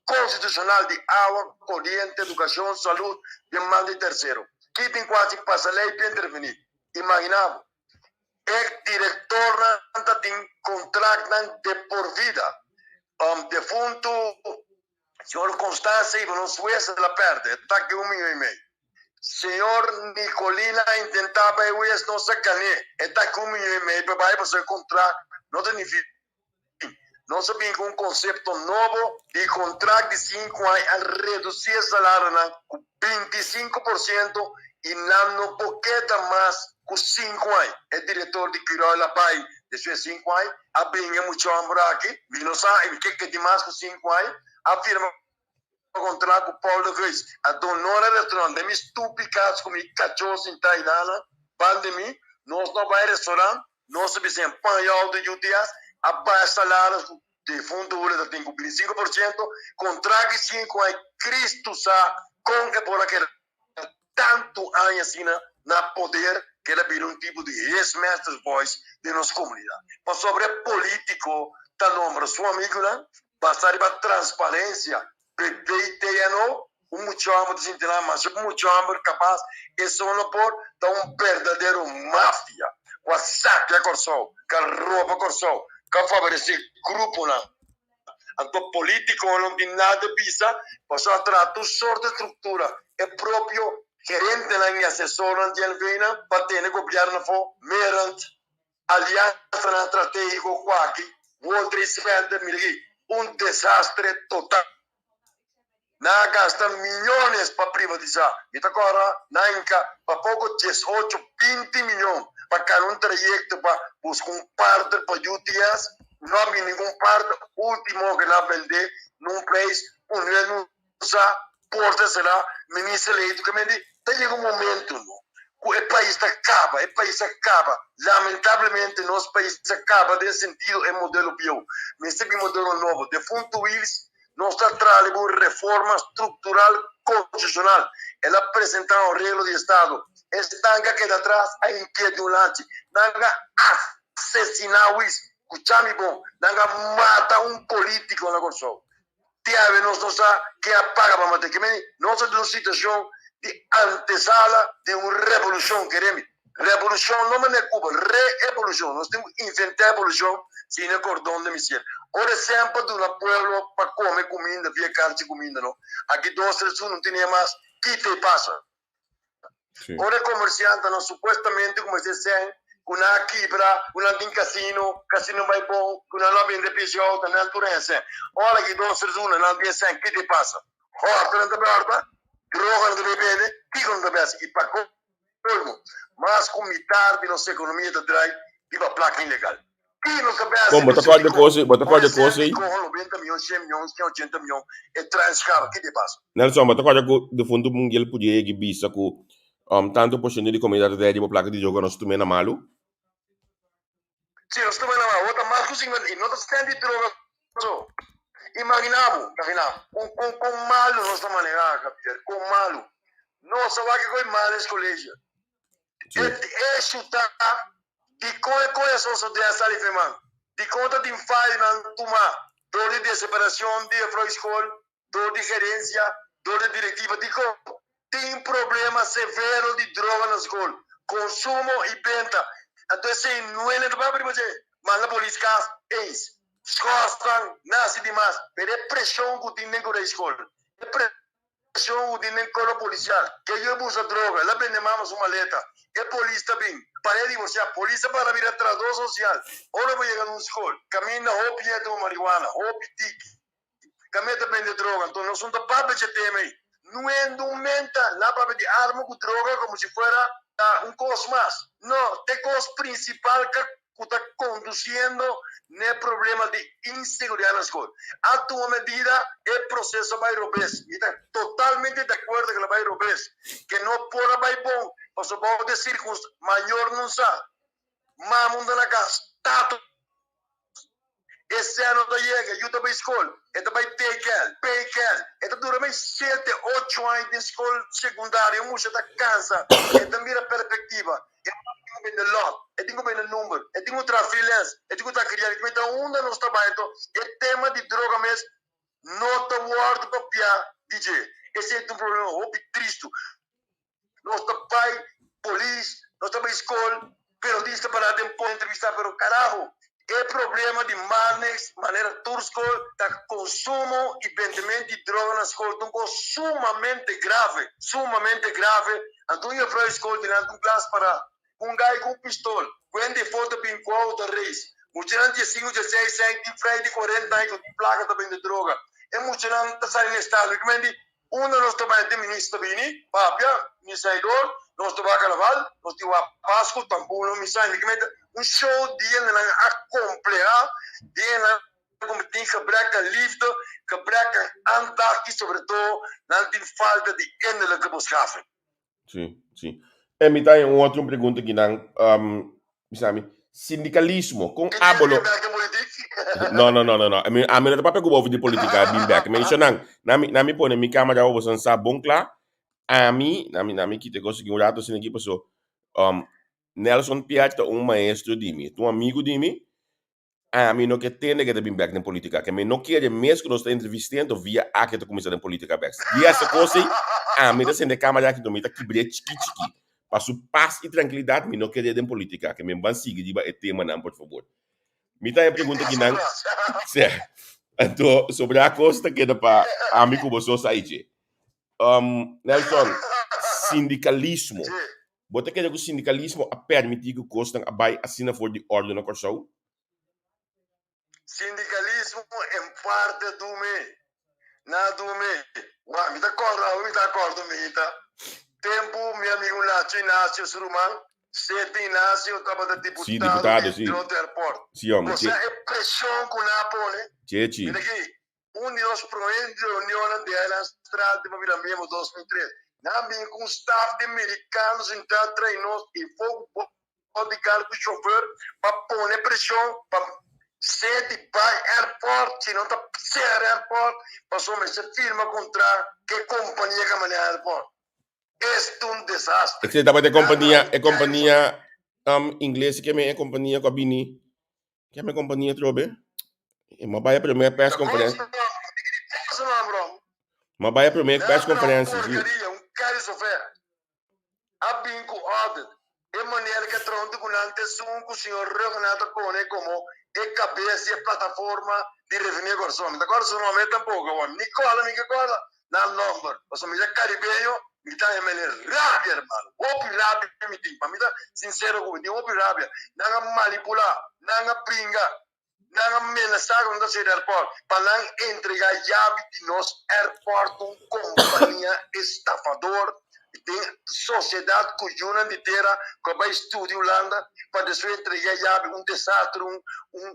konstitushonal di awa, koriente, edukashon, salud den man di tersero. Ki tin ku hasi pasa lei pa intervení? Imaginá bo, e direktornan ta tin kontraktnan de por vida. Defuntu señor Constance iba nos hues el a pèrdè, e ta ki un miyon i mei. Señor Nicolina a intentá bai hues nos a gan'é, e ta ki un miyon i mei pa bai pasobra e kontrakt no ta nifi. Nos a bin ku un konsepto nobo di kontrakt di sinku aña a redusí e salarionan ku 25% i nan no por keda mas ku sinku aña. E direktor di Curoil a bai despues di sinku aña, a bin e mucha hòmber aki, mi no sa i mi ke keda mas ku sinku aña, a firma kontrakt ku Paul de Geus. A donora restaurant den mi stupi kas ku mi kachó sintá i nana banda di mi. Nos no bai restaurant. Nos a bisa en pañal di UTS a baha salaris ku defuntu hule ta tin ku 25%, kontra ki sinku aña Cristo sa kon e por a keda tantu aña asina. na poder ku el a bira un tipo di his master's voice den nos komunidat. Pasobra e polítiko ta nombra su amigunan basá riba transparensia. PBTNO, un mucha hòmber ta sinti nan masha mucha hòmber kapas, esun no por ta un berdadero mafia ku a sakia Kòrsou, ku a roba Kòrsou, ku a favoresé gruponan. Anto polítikonan no tin nada bisa pasobra a traha tur sorto di struktura, e propio gerentenan i asesornan di NV-nan pa tene gobièrnu afó merend aliansanan stratégiko ku aki World Trade Center, mira aki, un desastre total. Nan a gasta miyones pa privatisa. Mi ta kòrda nan hinka pa poko diesocho, binti miyon pa kana un trayekto pa buska un partner pa UTS. No a bin ningun partner. Ultimo ke nan a bende na un prijs ku no e usa por ta sera minister Leito ke mende. Ta yega un momento no ku e pais ta kaba, e pais a kaba. Lamentablemente nos pais a kaba den sentido e modelo bieu. Mester bin modelo nobo. Defuntu Wiels Nos ta traha riba un reforma structural constitucional. El a presenta un areglo di estado. Esnan cu a keda atras a hinkia di un lanchi. Nan a asesina Wies. Scucha mi bon, nan a mata un politico na Corsou. Te awe nos no sa ken a paga pa mata. Kemeni nos ta den un situacion di antesala di un revolucion, keremi. Revolucion no manera Cuba, re-evolucion. Nos tin cu inventa evolucion sin e cordon de Michel. Ora semper duna pueblo pa come cuminda via carchi cuminda no. Aki dos tres un no tenia mas, kita y pasa. Sí. Ora e comerciantenan supuestamente cu mester sen cu nan a kibra, cu nan tin casino, casino bay bon, cu nan lo a bende pishi auto, nan tur hende sen. Ora aki dos tres un nan tin sen, kita y pasa. Horta nan ta bay horta, droga nan ta bay bende, kico nan ta bay haci y paco? Colmo, mas cu mitar di nos economia ta drai riba placa ilegal. Ki nos ta besi Bon, bo ta kòrda kos ei, bo ta kòrda kos ei. Coho 90 mion, 100 mion, 180 mion e traen scaba, ki te pasa? Nelson, bo ta kòrda ku defuntu Munguiel pudia yega i bisa ku tantu porshento di komunidat ta drai riba plaka di droga nos tum'é na malu? Si, nos tum'é na malu. Bo ta mas ku 50 i no ta senti droga so. Imagina bo, imagina bo kon kon malu nos ta maneha, Javier, kon malu. Nos a wak e koe mal es colegio. Sí. E hecho ta dikon e koe a sosode a sali fe man. Dikon ta tin fayonan tuma dor di deseparacion di juffrouw school, dor di gerencia, dor di directiva. Dikon tin problema severo di droga na school, consumo y benta. Anto esey nuene ta papia riba dje. Manda polis cas eens. Schoolsnan naci dimas, pero e presion cu tin den koe school, e Presion ku tin den kolo polisial. Ke yo e busa droga, el a bende mama su maleta. E polis ta bin. Para e divorsiá. Polis ta para bira tradó sosial. Ora bo yega na un skol, kaminda hopi hende tuma marihuana, hopi tiki. Kaminda ta bende droga. Anto nos no ta papia dje tema ei. Nuendo menta la papia di arma ku droga komo si fuera ta un kos mas. No, ta e kos prinsipal ka ku ta kondusiendo n'e problema di inseguridat na skol. A tuma medida, e proseso a bai robes. Mi ta totalmente di akuerdo ku el a bai robes, ke no por a bai bon, pasobra bou di e sirkunstansia, mayor no sa, mama un ta na kas, tata E seno ta yega, yu ta bai skol, e ta bai tekel, peikel, e ta dura mai shete, ocho aña den skol sekundario, e mucha ta kansa, e ta mira perspektiva, e tin ku bende lòt, e tin ku bende number, e tin ku traha freelance, e tin ku traha krianti, mi ta unda nos ta bai anto e tema di droga mes no ta wòrdu papiá di dje, esei ta un problema hopi tristu. Nos ta bai polis, nos ta bai skol, periodista para den por entrevista, pero carajo, e problema di Marnix, manera tur skol, ta consumo y bendemente di droga na skol ta un cos sumamente grave, sumamente grave. Anto un juffrouw di skol dilanti un klas para cu un gai cu un pistol, cu hende di for ta bin cu auto ta race. Muchanan di diesinco, dieseis aña tin vrij di cuarenta aña cu tin placa ta bende droga. E muchanan ta sali na estado. Mi kimen di Unda nos ta bai te minister ta bini papia, mi saidor, nos ta bai carnaval, nos tin wak pascu, tampoco no mi sa, mi kimen ta un show di hendenan a compleha, di hendenan cu tin gebrek aan liefde, gebrek aan aandacht y sobre todo nan tin falta di innerlijke beschaving. Sí, sí. E mi ta un otro pregunta ki nan um, bisa mi, sindicalismo, con abo lo... No, no, no, no, no. Mi, a mi no ta papia ku over di politica, bin back. Mi nan, na mi, na mi pone mi camera bo san sa bon kla. A mi, na mi, na mi kite kos un rato sin aquí paso. Um, Nelson Piach ta un maestro di mi, ta un amigo di mi. Ami no ke tende ke ta bin bek den politica, ke mi no kere mes ku nos ta entrevist'é, anto via aki ta kuminsá den politica bek. Di ese kos ei, ami ta sende kamara aki, anto mi ta kibr'é chiki chiki. Pa su pas i trankilidat mi no kere den politica, ke mi ban sigui riba e temanan por fabor. Mi ta haña pregunta kinan, sè, anto sobrá kos ta keda pa ami ku boso sa i dje. Um, Nelson, sindikalismo. Bo ta kere ku sindikalismo a permití ku kosnan a bai asina for di òrdu na Kòrsou? Sindikalismo en parte dume. Na dume. Wak, mi ta kòrda awe mi ta kòrda mi ta. Tempu mi amigu Nacho Inacio su ruman, Sete Inacio tabata Sí, diputado diputado, di sí. Grote Airport. Sí, hòmber. Bo sa e preshon ku nan a pone? Chechi. Mira aki, Un di nos promé reunionnan di Eilandstraat di Pabila Miembro 2003, nan bin ku un staf di merikano sintá tra'i nos i for ku bodyguard ku shofer pa pone preshon pa seti bai airport, si no ta sera airport pasobra mester firma kontra ku e kompania ku a maneha airport. Es ta un desastre. Esei tabata e kompania, e kompania ingles ke men e kompania ku a bini Ke mi kompania atrobe? E m'a bai e promé press conference. M'a bai e promé press conference, sí. Un carry sofer. A bin ku audit. E manera ke tronte ku nan te sun ku señor Rhuggenaath a pone komo e kabes di e plataforma di Refineria Kòrsou. Mi ta kòrda su nòmber tampoko awor. Ni kòrda mi ke kòrda nan nòmber. Pasobra mi ta karibeño, mi ta hemele rabia hermano. Hopi rabia mi tin. Pa mi ta sincero ku bo, mi tin hopi rabia. Nan a manipulá, nan a bringa, nan a menasá ku nan ta sera airport pa nan entregá yabi di nos airport un kompania estafador den sosiedat ku yunan di tera ku a bai studia Hulanda pa despues entregá yabi un desastre, un un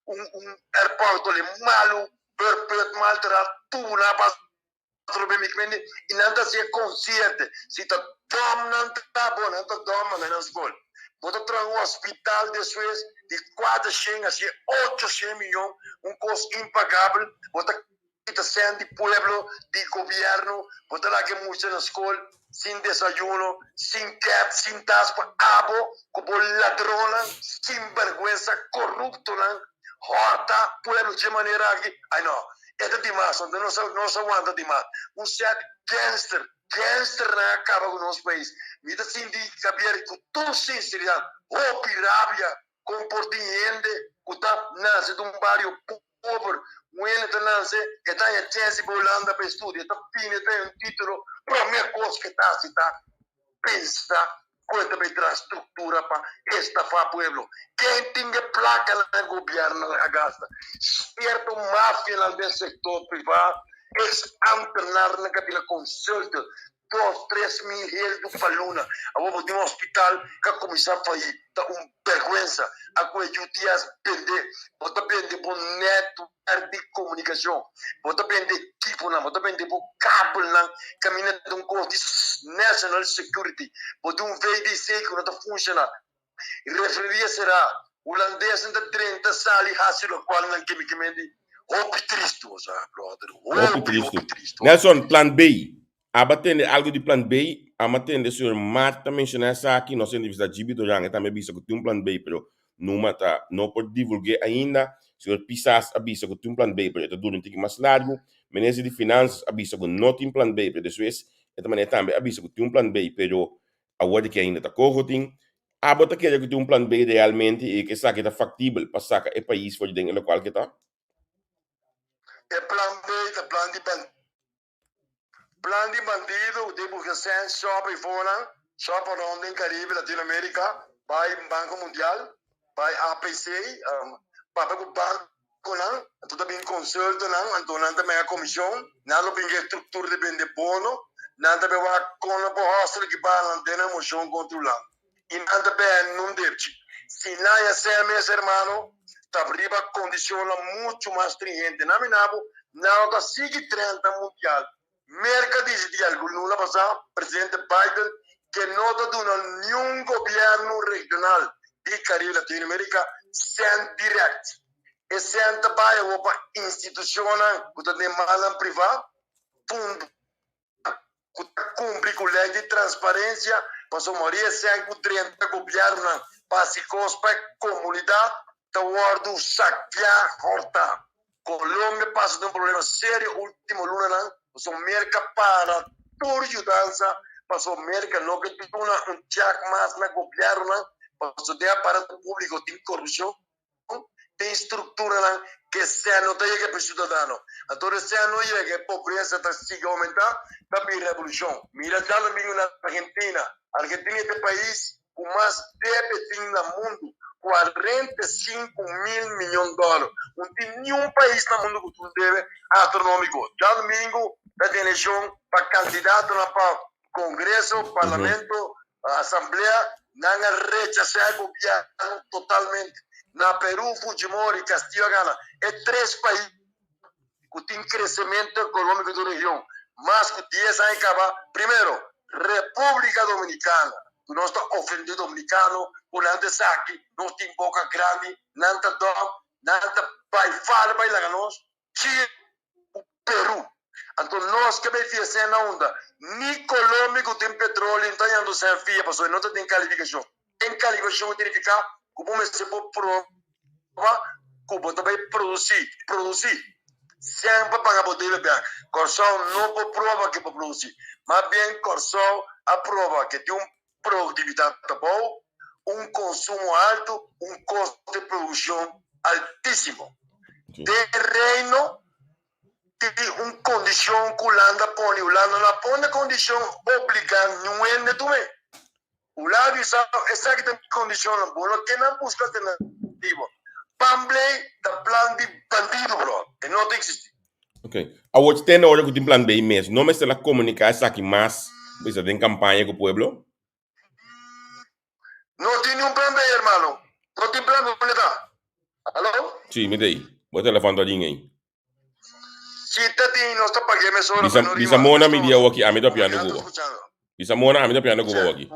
un un airport malu. Perpet maltrat tuna pa trobe mi kmende i nan ta hacié consciente si ta dom nan ta bo nan ta dom manda nan skol bo ta traha un hospital despues di kuater shen hacié ocho shen miyon un kos impagabel bo ta kita sèn di pueblo di gobierno bo ta laga e mucha na skol sin desayuno sin kèp sin tas pa abo ku bo ladronnan sin bergwensa koruptonan Hòrta pueblo dje manera aki? Ai no, e ta dimas, anto nos a nos a wanta dimas. Un sèt gangster, gangsternan a kaba ku nos pais. Mi ta sinti, Javier, ku tur sinseridat, hopi rabia kon por tin hende ku ta nase den un bario pober, un hende ta nase, e ta haña chèns di bai Hulanda pa e studia, e ta bini, e ta haña un título, promé kos ku e ta hasi ta pensa ku e ta bai traha struktura pa estafá pueblo. Ken tin e plakanan gobièrnu a gasta? Sierto mafianan den sektor privá, ex ambtenarnan ku a bira consultant, dos, 3000 heldu pa luna. Awor bo tin un hospital ku a kuminsá faí. Ta un bèrgwensa. A ku e UTS bende. Bo ta bende bo netwerk di komunikashon, bo ta bende ekiponan, bo ta bende bo kabelnan kaminda ta un kos di national security. Bo tin un VDC ku no ta funshoná. Refineria será, hulandesnan ta drenta sali hasi lokual nan ke mi ke mendi. Hopi tristu, bo sa, brother. Hopi tristu. Nelson, plan B. Aba tende algu di plan B? Ama tende señor Mart ta menshoná esaki, nos a entrevistá Gibi Duran, e tambe a bisa ku tin un plan B, pero numa ta no por divulg'é ainda. Señor Pisas a bisa ku tin un plan B, pero e ta dura un tiki mas largu. Minister di Finansas a bisa ku no tin plan B, pero despues e ta manera tambe a bisa ku tin un plan B, pero awor di ke ainda ta koho tin. Abo ta kere ku tin un plan B realmente i ku esaki ta faktibel pa saka e pais for di den e lokual ke ta? E plan B ta plan di Plan di bandido ku tin buska sèn shòp i fonan, shòp rònt den Karibe, Latinoamerika, bai Banko Mundial, bai APC, papia ku bankonan, anto ta bin konsultonan, anto nan ta mega komishon, nan lo bin ku e struktura di bende bono, nan ta bin wak kon nan por hòstel ki baha nan den nan moshon kontra Hulanda. I nan ta bende un depchi. Si nan ya sèn mes hermano, ta riba kondishonnan muchu mas stringente. Nan mina bo, nan no ta sigui 30 mundial. Merka disidí algun luna pasá, presidente Biden, ke no ta duna niun gobièrnu regional di Karibe Latinoamerika sèn dirèkt. E sèn ta bai awor pa institushonnan ku ta den mannan privá, funda ku ta kumpli ku lei di transparensia. Pasobra mayoria esei ku drenta gobièrnunan pa hasi kos pa e komunidat ta wòrdu sakiá, hòrtá. Colombia pasa den un problema serio ultimo lunanan pasobra Merca para tur yudansa pasobra Merca no ke duna un chak mas na gobiernonan pasobra den aparato publico tin corupcion, tin structuranan ke sea no ta yega pa e ciudadano. Anto ora sea no yega e pobresa ta sigui aumenta ta bin revolucion. Mira djadomingo na Argentina, Argentina ta e pais ku mas debe tin na mundu, 45 mil mion dòler. No tin niun pais na mundu ku tin un debe astronómiko. Djadumingu ta tin elekshon pa kandidatonan pa Kongreso, Parlamento, Asamblea. Nan a rechasá e gobièrnu totalmente. Na Perú, Fujimori, Castillo a gana. E tres pais ku tin kresementu ekonómiko den region mas ku 10 aña kaba. Primero, Repúblika Dominikana, ku nos ta ofendé dominikano ku nan ta esaki, nos tin boka grandi, nan ta dòm, nan ta bai fala bai laga nos, Chile ku Perú. Anto nos ke bai fia sèn na unda? Ni Colombia ku tin petróleo no ta hañando sèn fia pasobra e no ta den kalifikashon. Den kalifikashon ta nifiká ku bo mester por proba ku bo ta bai produsí, produsí, sèn pa paga bo debe bèk. Kòrsou no por proba ke por produsí. Mas bien Kòrsou a proba ke tin un produktividat abou, un konsumo altu, un kosto di produkshon altísimo. Den Reino tin un kondishon ku Hulanda a pone. Hulanda no a pone kondishon obligá niun hende tum'é. Hulanda a bisa esaki ta mi kondishonnan, bo no ke nan buska alternativo. Plan B ta plan di bandido bro, e no ta eksistí. Ok. Awor te na ora ku tin plan B mes, no mester a komuniká esaki mas bisa den kampaña ku pueblo? No tin niun plan B hermano. No tin plan B, unda ta? Alo? Sí, mi ta ei. Bo telefòn ta ring ei. Si ta tin, nos ta pag'é mesora Bisa, pa no bisa rima. Mona mi di awoki, ami ta Bo piando ta ku bo. escuchando. Bisa Mona, ami ta piando ku bo awoki.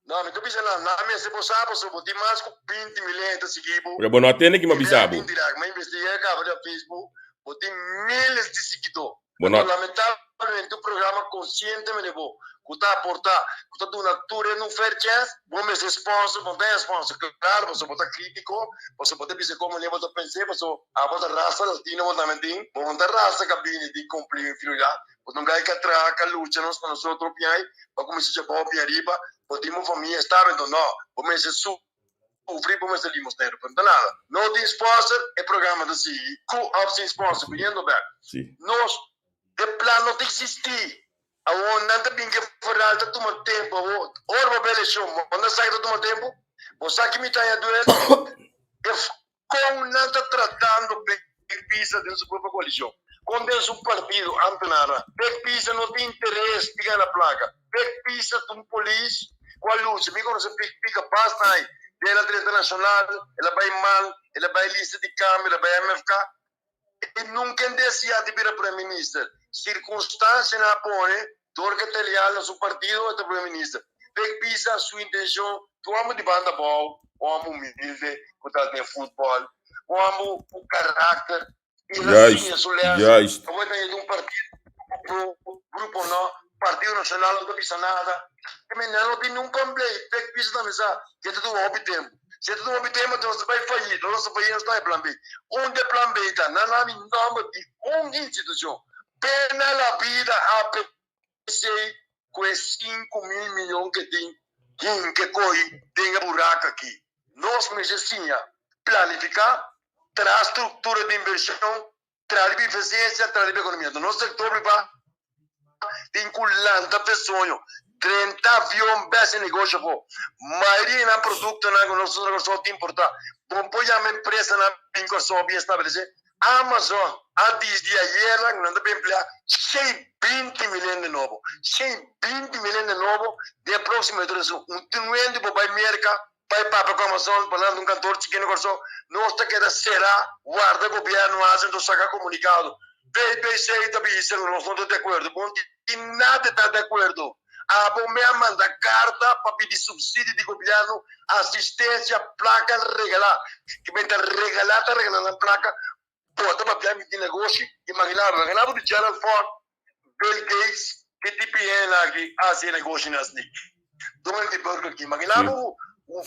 No, mi ta bisa nan, nan mester bo sa pasobra bo tin mas ku 20 mil hende ta sigui bo. Pero bo no a tende ki mi a bisa bo. Mi a investiga kaba riba Facebook, bo tin miles di siguidó. Bo no. Anto lamentablemente un programa konsiente mene bo ku ta aportá, ku ta duna tur hende un fair chance, bo mester sponsor, bo no ta haña sponsor. Klaro, pasobra bo ta krítiko, pasobra bo ta bisa kon manera bo ta pens'é, pasobra abo ta rasa latino bo tambe tin, bo no ta rasa ka bini di kumpli inferioridad, bo ta un guy ka traha, ka lucha nos pa nos otro piai, bo a kuminsá dje abou piai riba, bo tin bo famia estabel, enton no, bo mester su. Sufri bo mester limosnero, pero no ta nada. No tin sponsor, e programa ta sigui cu of sin sponsor, biniendo bek. Nos, e plan no ta existi. Awor nan ta bin ke vooral ta tuma tempo. Awor, ora bo bay eleccion, bo no sa ke ta tuma tempo? Bo sa ki mi ta haña duel? E con nan ta tratando Pek Pisa den su propio coalicion. Con den su partido, ambtenaarnan. Pek Pisa no tin interes di gana placa. Pek Pisa ta un polis cu a lucha. Mi conoce Pek Pika basta ay. Den el a drenta Nacional, el a bay mal, el a bay lista di cambio, el a bay MFK. E nunca a desea di bira Prome Minister. Circunstancianan a pone dor cu e ta leal na su partido e ta Prome Minister. Pek Pisa su intencion ta un homber di banda abao, un homber humilde cu ta den futbol, un homber cu caracter. Y el a siña su les. Awor ta yega un partido, grupo no, Partido Nacional no ta bisa nada. Nan no tin niun complaint. Pek Pisa tambe sa cu e ta tuma hopi tempo. Si e ta tuma hopi tempo enton nos ta bay fayi. Nos ta fayi nos ta bay plan B. Unda e plan B ta? Nan a mi nomber di un institucion. Pena la bida APC cu e 5000 miyon ke tin hinke coy den e buraco aki. Nos mester siña planifica, traha structura di inversion, traha riba eficiencia, traha riba economia. Enton nos sector priva tin cu lanta p'e soño, drenta avion bes e negocio afo. Mayoria di nan productonan cu nos ta Kòrsou ta importa. Bo por yama empresanan bin Kòrsou bin establece. Amazon a disdi ayera cu nan ta bin emplea 120 mil hende nobo. 120 mil hende nobo den e proximo tres un. Un tin hende por bay Merca bay papia cu Amazon pa lanta un kantoor chikí na Kòrsou. Nos ta keda será warda gobièrnu hasi anto saka komunikado. VPC ta bisa ku nos no ta di akuerdo. Bon tin nada ta di akuerdo. Abo me a manda karta pa pidi supsidio di gobièrnu, asistensia, plaka regalá. Ke men ta regalá ta regalá nan plaka. Bo ta papia mi di negoshi? Imaginá bo, imaginá bo di Gerald Ford, Bill Gates, ki tipo di hende aki a hasi e negoshinan asina. Doño di Burger King. Imagina bo ku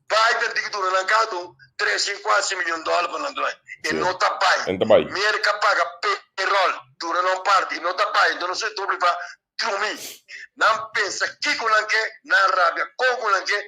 Biden tin ku duna nan kada un 300, 400 milyon dòler pa nan duna. E no ta bai. Merka paga payroll, duna nan parti, e no ta bai. Enton nos sector priva drumi. Nan pensa kiko nan ke, nan rabia kon ku nan ke.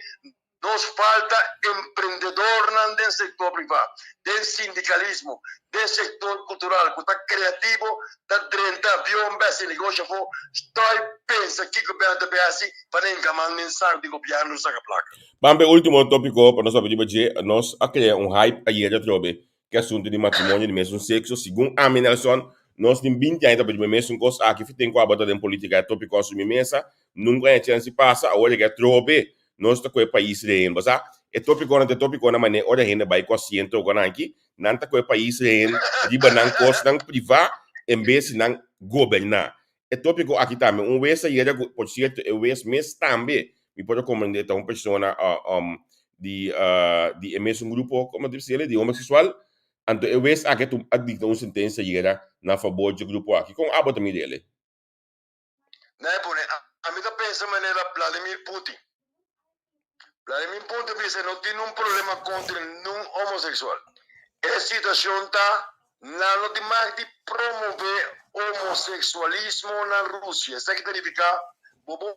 Nos falta emprendedornan den sector priva, den sindicalismo, den sector cultural cu ta creativo, ta drenta avion bes y negoshi afo, stoy pensa kico bena ta bay haci pa nan encaman den saco di gobierno saca placa. Ban p'e ultimo topico pa nos papia riba dje, nos a crea un hype ayer atrobe ku e asuntu di matrimonio di mesun sekso. Segun ami, Nelson, nos tin binti aña ta papia riba e mesun kos aki. Fi ten ku abo ta den politika e topiko a sumi mesa, nunka a haña chèns di pasa. Awor yega atrobe nos ta ku e pais rehen. Bo sa, e topikonan ta e topikonan manera ora hende bai ku asiento ku nan aki, nan ta ku e pais rehen riba nan kosnan privá en bes di nan goberná. E tópiko aki tambe un wes a yega ku, por sierto e wes mes tambe mi por a komprendé ta un persona di di e mesun grupo komo ta bisa di homoseksual, anto e wes aki a dikta un sentensia yega na fabor dje grupo aki. Kon abo ta mira el'e? Nan e pone, Ami ta pensa manera Vladimir Putin. Vladimir Putin bisa no tin un problema kontra ningun homoseksual. E situashon ta nan no tin mag di promove homoseksualismo na Rusia. Esaki ta nifiká bo por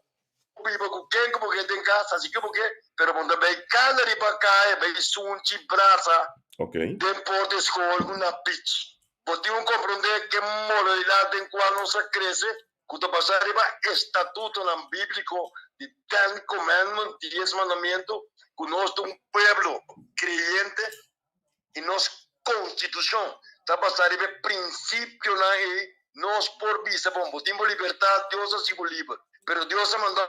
biba ku ken ku bo ke den kas, hasi ke bo ke, pero bo no ta bai kana riba kaya bai sunchi brasa den porta e skol ku na bich. Bo tin ku komprondé ke moralidat den kua nos a krese ku ta basá riba estatutonan bíbliko di Ten Commandments, Dies Mandamentu, ku nos ta un pueblo kreyente i nos konstitushon ta basá riba e prinsipionan ei, nos por bisa, Bon, bo tin bo libertat, Dios a hasi bo liber, pero Dios a manda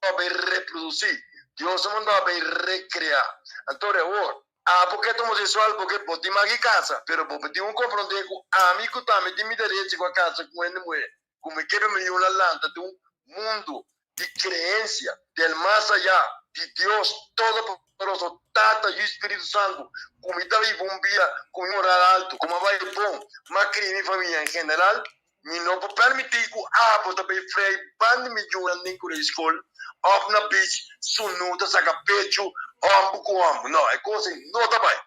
bo bai reprodusí, Dios a manda bo bai rekreá. Anto awor, abo ke ta homoseksual, bo ke bo tin maki kasa, pero bo tin ku komprondé ku ami ku tambe tin mi derecho ku a kasa ku hende muhé, ku mi ke pa mi yuna lanta den un mundu di creencia del mas allá di Dios Todopoderoso, Tata, Yu y Spiritu Santu, cu mi ta biba un bida cu mi moral alto, cu mi a bay bon, mi a cria mi famia en general, mi no por permiti cu abo ta bay frei banda mi yunan den cura di scol of na beach sunu ta saca pecho homber cu homber. No, e cos ey no ta bay.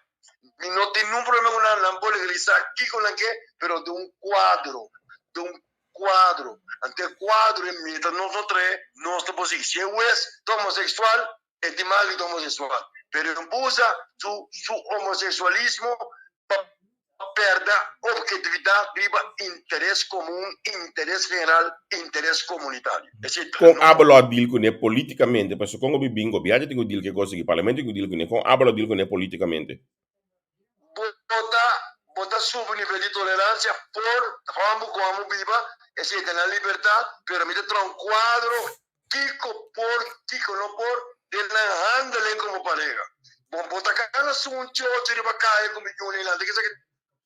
Mi no tin nun problema cu nan, nan por legalisa kico nan ke, pero den un cuadro, den un cuadro. Anto e cuadro e meta nos no trae, nos ta por sigui. Si e hues ta homosexual, e tin mal di ta homosexual. Pero e no por usa su su homosexualismo pa perda objetividad riba interes comun, interes general, interes comunitario. Esey ta Con abo lo a deal cune politicamente? Pasobra con bo bin gobierno tin cu deal cu e cos aki, parlamento tin cu deal cune. Con abo lo deal cune politicamente? Bo ta bo ta subi nivel di tolerancia por homber cu homo biba, esey ta nan libertad, pero mi ta traha un cuadro kico por, kico no por den nan handeling como pareha. Bo bo ta cana sun chocho riba caya cu mi yuna y nan, di esaki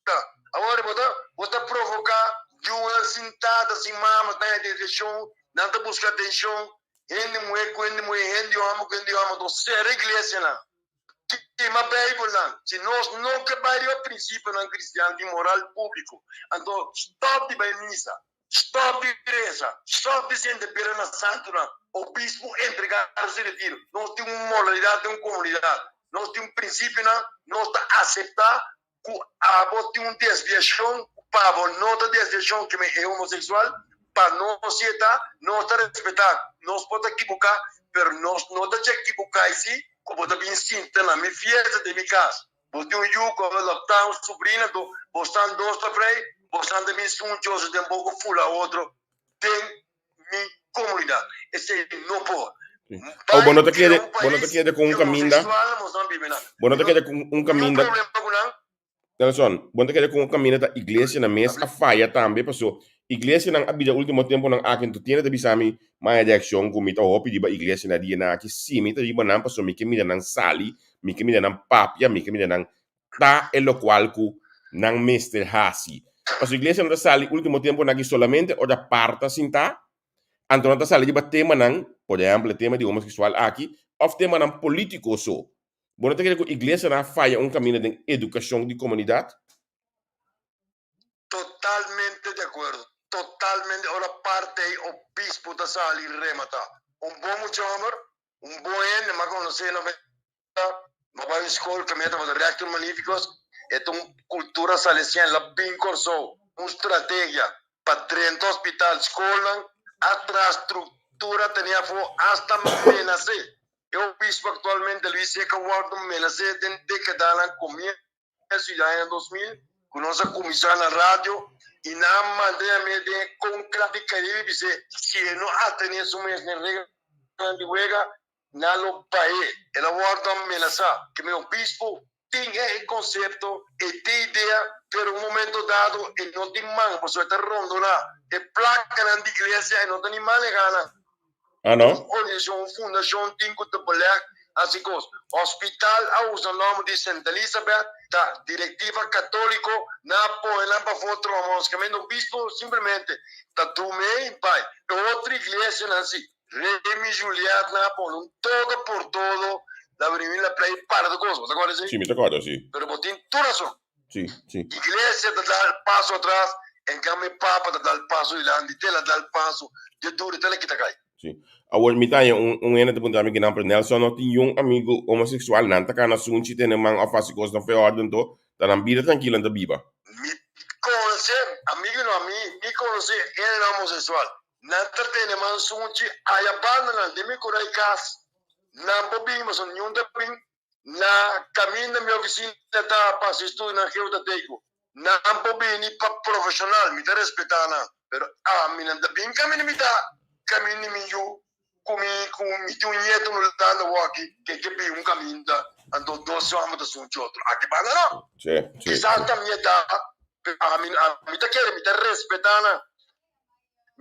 ta? Awor bo ta bo ta provoca yunan sin tata, sin mama, ta haya depresion, nan ta busca atencion, hende muhe cu hende muhe, hende homber cu hende homber, enton cera iglesianan. Kima Beibelnan. Si nos no ke bai riba prinsipionan kristian di moral públiko, anto stòp di bai misa, stòp di resa, stòp di sende bela na santunan, obispu entregá su retiro. Nos tin un moralidat den un komunidat, nos tin prinsipionan, nos ta aseptá ku abo tin un desviashon, ku pa bo no ta desviashon, ke men e homoseksual, pa nos si e ta, nos ta respetá, nos por ta kibuká, pero nos no ta dje kibuká i si ku bo ta bin sinta na mi fiesta den mi kas, bo tin un yu ku a adoptá, un subrina, anto bosnan dos ta frei, bosnan ta bin sunchoso den bo ku fula otro den mi komunidat. Esei no por. Oh, bo no ta kere, bo no ta kere ku un kaminda. Bo no ta kere ku un kaminda. Nelson, bo no ta kere ku un kaminda ta iglesianan mes a faya tambe paso iglesianan a bira ultimo temponan aki anto tiene ta bisa mi maya reakshon ku mi ta hopi riba iglesianan dianan aki si mi ta riba nan paso mi ke mira nan sali mi ke mira nan papia mi ke mira nan ta e lokual ku nan mester hasi. Pasobra iglesia no ta sali último temponan aki solamente ora par ta sintá, anto nan ta sali riba temanan, por ehèmpel e tema di homoseksual aki, òf temanan polítiko so. Bo no ta kere ku iglesianan a faya un kaminda den edukashon di komunidat? Totalmente di akuerdo, totalmente. Ora parte ei obispo ta sali remata. Un bon mucha hòmber. Un bon hende, m'a konosé na Venezuela, m'a bai un skol kaminda tabata Rector Magnificus, e ta un kultura salesian, el a bin Kòrsou, un strategia pa drenta hospital, skolnan, a traha struktura tene afó, asta menas'é. E obispo aktualmente Luis Seca wòrdu menas'é den dékadanan komienso. Su aña 2000 ku nos a kuminsá na radio i nan a manda yam'é den e Conclave di Caribe bis'é si e no atené su mes na e reglanan di wega nan lo bah'é. El a wòrdu amenasá ku mi obispo tin e konsepto, e tin idea, pero un momento dado e no tin man pasobra e ta rondoná e plakanan di iglesia e no ta ni manehá nan. Ah, no? Un organisashon, un fundashon tin ku ta beleg hasi kos. Hospital a usa nòmber di Sint Elisabeth, ta direktiva katóliko, nan a pone nan pafó troma oskamente obispo simplemente ta duna ei bai. E otro iglesianan si, Remi Juliet nan a pone un todo por todo, la bini la play para tur kos. Bo ta kòrda esei? Si, mi ta kòrda, si. Pero bo tin tur rason. Sí, sí. Iglesia ta dal paso atras, en cambio e papa ta dal paso dilanti, te la dal paso de duro te la kita kai. Sí. Awor mi ta haña un un hende ta puntra mi kinan, pero Nelson no tin yun amigo homosexual, nan ta kana sunchi tene man of hasi kosnan fe orden to, ta nan bida trankil nan ta biba. Mi conoce, amigo no, ami mi conoce hendenan homosexual, nan ta tene man sunchi aya bandanan den mi kura y cas, nan por bin pasobra niun ta bin Na kaminda mi ofisina ta pa hasi estudio nan geotateko. Nan por bini pa profeshonal, mi ta respetá nan, pero ami nan ta bin kaminda mi ta, kaminda mi yu ku mi ku mi tin un nieto na Hulanda wòki ke ke bin un kaminda, anto dos hòmber ta sunchi otro. Aki banda no. Kisas ta mi edat, pero ami ami ta kere, mi ta respetá nan.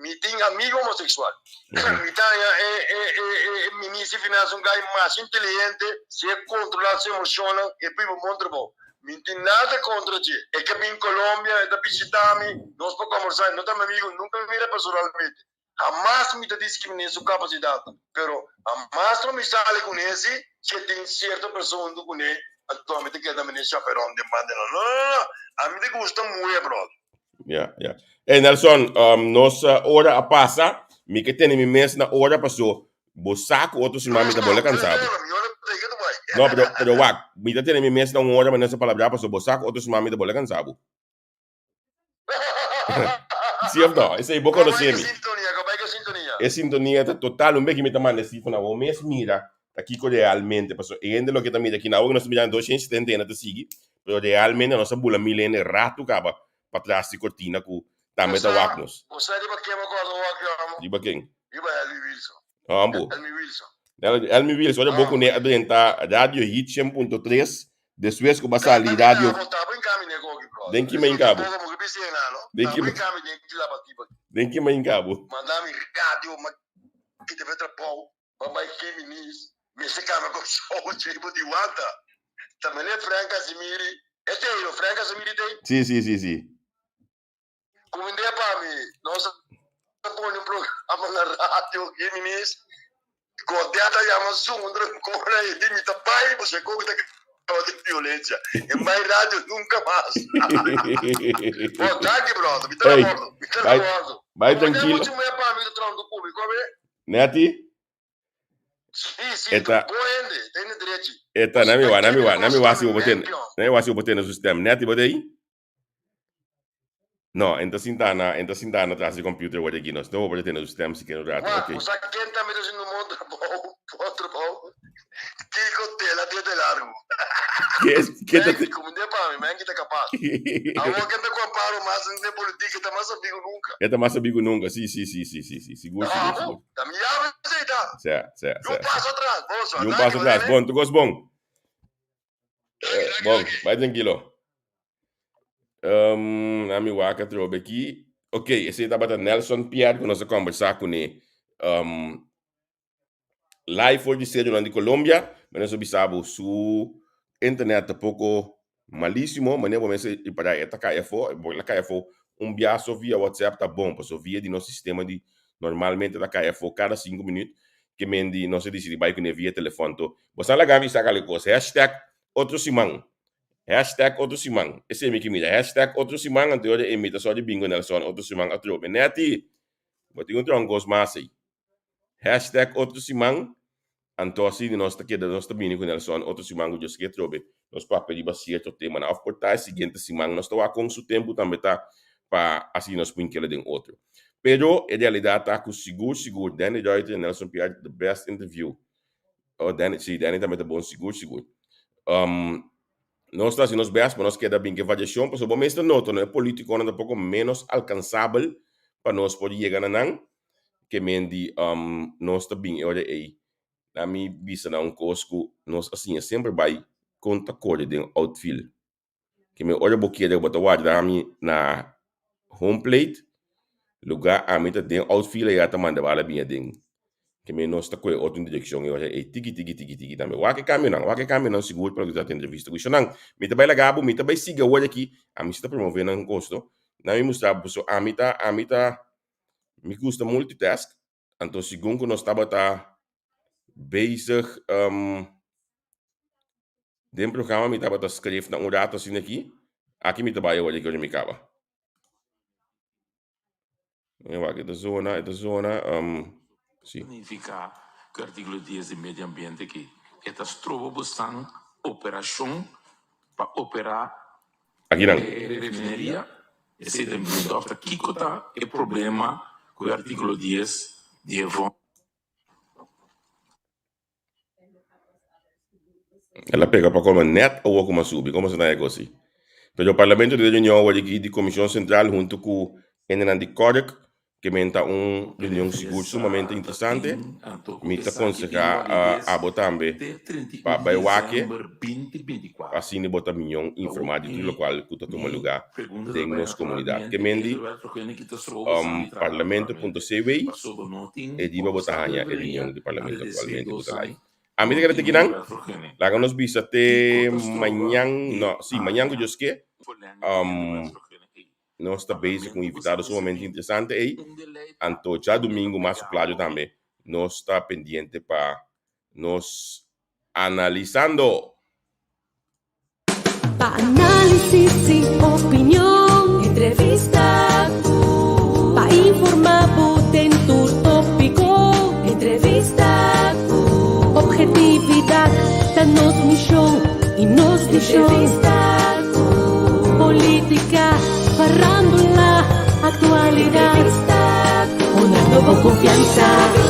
Mi tin amigo homosexual. Mi ta haña e e e e e minister di finansa un guy masha inteligente, si e controla su emocionnan e biba un bon trabou. Mi no tin nada contra dje. E ke bin Colombia, e ta bishita mi, nos por conversa, e no ta mi amigo, nunca mi mira personalmente. Hamas mi ta discrimina su capacidadnan, pero hamas lo mi sali cune si si e tin cierto persona hunto cune, anto mi ta keda mene chaperon den banda. No, no, no, no, ami ta gusta muhe, brother. Ja, ja. Hey Nelson, um, nos eh, ora a pasa. Mi ke tene mi mes na ora paso. Bo sa ku otro siman mi ta bola kansado. No, pero, pero wak, mi ta tene mi mes na un ora, ma nesa palabra paso bo sa ku otro siman mi ta bola kansado. Sí of no? Esei bo konosé mi. E sintonia ta total. Un beki mi ta manda e sifra na bo mes mira ta kiko realmente. Paso e hende loke ta mira aki na awe nos ta mirando 270 hende ta sigui. Pero realmente nos a bula mil hende ratu kaba patras di kortina ku tambe ta wak nos. Bo sa riba ken bo kòrda wak yo amo? Riba ken? Riba Elmi Wilson. Ambo. Elmi Wilson. Elmi Wilson, ora bo kuné a drenta Radio Hit shen punto tres, despues ku bo a sali radio. Den ki main kabo? Den ki Den ki main kabo? Ba bai Géminis, mester cambia Kòrsou dje bo di wanta. Ta meneer Frank Casimiri, e tei no? Frank Casimiri tei? Sí, sí, sí, sí. Kumind'é pa mi, nos a pone un programa na radio Géminis, Godet a yama zundra kora e di mi ta bai, pasobra e koko ta kaba den violencia. E bai radio nunca mas. Bon, danki brother, mi ta na Hey, bordo, mi ta na bai, bordo. bai Kumind'é tranquilo. muchu me pa mi ta traha ku mi, kobe? Netty? Sí, sí, Eta, bon hende, hende drechi. eta, nami wa, nami wa, nami wa si bo ten, Champion. nami wa si bo ten su stem. Netty, bo te No, enta sinta na, enta sinta na tras di computer word aquí. No, no bo ten su stem si quiero rato. Wa, Ok. o sea, ken tambe ta haciendo un bon trabou, bon trabou. Kiko tela te largo. Ke es, ke ta Menki, como de pa mi, Menki ta capaz. Awor ken ta comparo mas den politica, ta mas amigo nunca. Eta mas amigo nunca. Sí, sí, sí, sí, sí, sí. Sigur, sigur, sigur. Ta mi llave sí ta. Sea, sea, Y un sea. paso atrás, boso. Y un paso atrás. Bon, tu cos bon. Eh, bon, bai tranquilo. Um, na mi wak atrobe aki. Ok, esei tabata Nelson Pierre ku nos a kombersá kuné. Um, live for di serio di Colombia, ma nos a bisa bo su internet ta poko malísimo, manera bo mester ripará e ta kai afó, bo la kai afó un biaso via WhatsApp ta bon, paso via di nos sistema di normalmente ta kai afó kada sinku minüt, ke men di nos a disidí bai kuné via telefòn. To bo sa laga mi sa kal kos, hashtag otro siman, hashtag otro siman, esei mi ke mira, hashtag otro siman, anto ora e mi ta sòri bingo Nelson otro siman atrobe. Netty, bo tin un tron kos mas ei. Hashtag otro siman. Anto asina nos ta keda, nos ta bini ku Nelson otro siman ku Dios ke trobe, nos papia riba sierto temanan òf por ta e siguiente siman nos ta wak kon su tempu tambe ta pa asina nos por keda den otro. Pero e realidat ta ku sigur sigur Danny Reuter i Nelson Piar the best interview. Oh Danny, si Danny tambe ta bon sigur sigur. Um, nos ta hasi nos best pa nos keda bin ke variashon pasobra bo mes ta nota no e politikonan ta poko menos alkansabel pa nos por yega na nan. Ke men di nos ta bin e ora ei na mi bisa nan un kos ku nos a siña semper bai kon ta kore den outfield. Ke men ora bo kere bo ta warda mi na home plate luga ami ta den outfield aya ta manda bala bin aden. Ke men nos ta kohe otro direkshon e ora ei tiki tiki tiki tiki tambe. Wak e kambionan, wak e kambionan sigur pa loke ta trata entrevista ku esnan. Mi ta bai laga bo, mi ta bai sigui awor aki, ami si ta promove nan kos no. Nan mi mustra bo pasobra ami ta ami ta Mi gusta multitask, anto segun ku nos tabata bezig um, den programa mi tabata skref na un rato asina aki, aki mi ta bai awor di ku mi kaba. E wak e ta zona, e ta zona, um, si. Significa cu articulo dies di medio ambiente ki e ta stroba bosan operacion pa opera Akinan. e refineria. Esei ta mi pregunta òf ta kiko ta e problema ku e artíkulo dies di e vò. El a pega pa kome nèt awor ku mi a subi, komo asina e gosi? Pero Parlamento di reunion awor aki di Komishon Sentral huntu ku hendenan di Codec Ke men ta un reunion sigur sumamente interesante. Mi ta konsehá abo tambe pa bai wak e, pa asina bo ta mion informá di tur lokual ku ta tuma lugá den nos komunidat. Ke men di parlamento.cw e riba bo ta haña e reunion di parlamento aktualmente ku ta live. Ami ta keda te kinan, laga nos bisa te mañan, no, si, mañan ku Dios ke. Nos ta bezig ku un invitado sumamente interesante ei, anto djadumingu mas su playo tambe nos ta pendiente pa nos analisando. Pa análisis y opinion, entrevista cu. Pa informa bo den tur tópico, entrevista cu. Objetividad ta nos mision y nos vision. Entrevista cu. Politica, farándula, actualidad. Honrando bo confianza.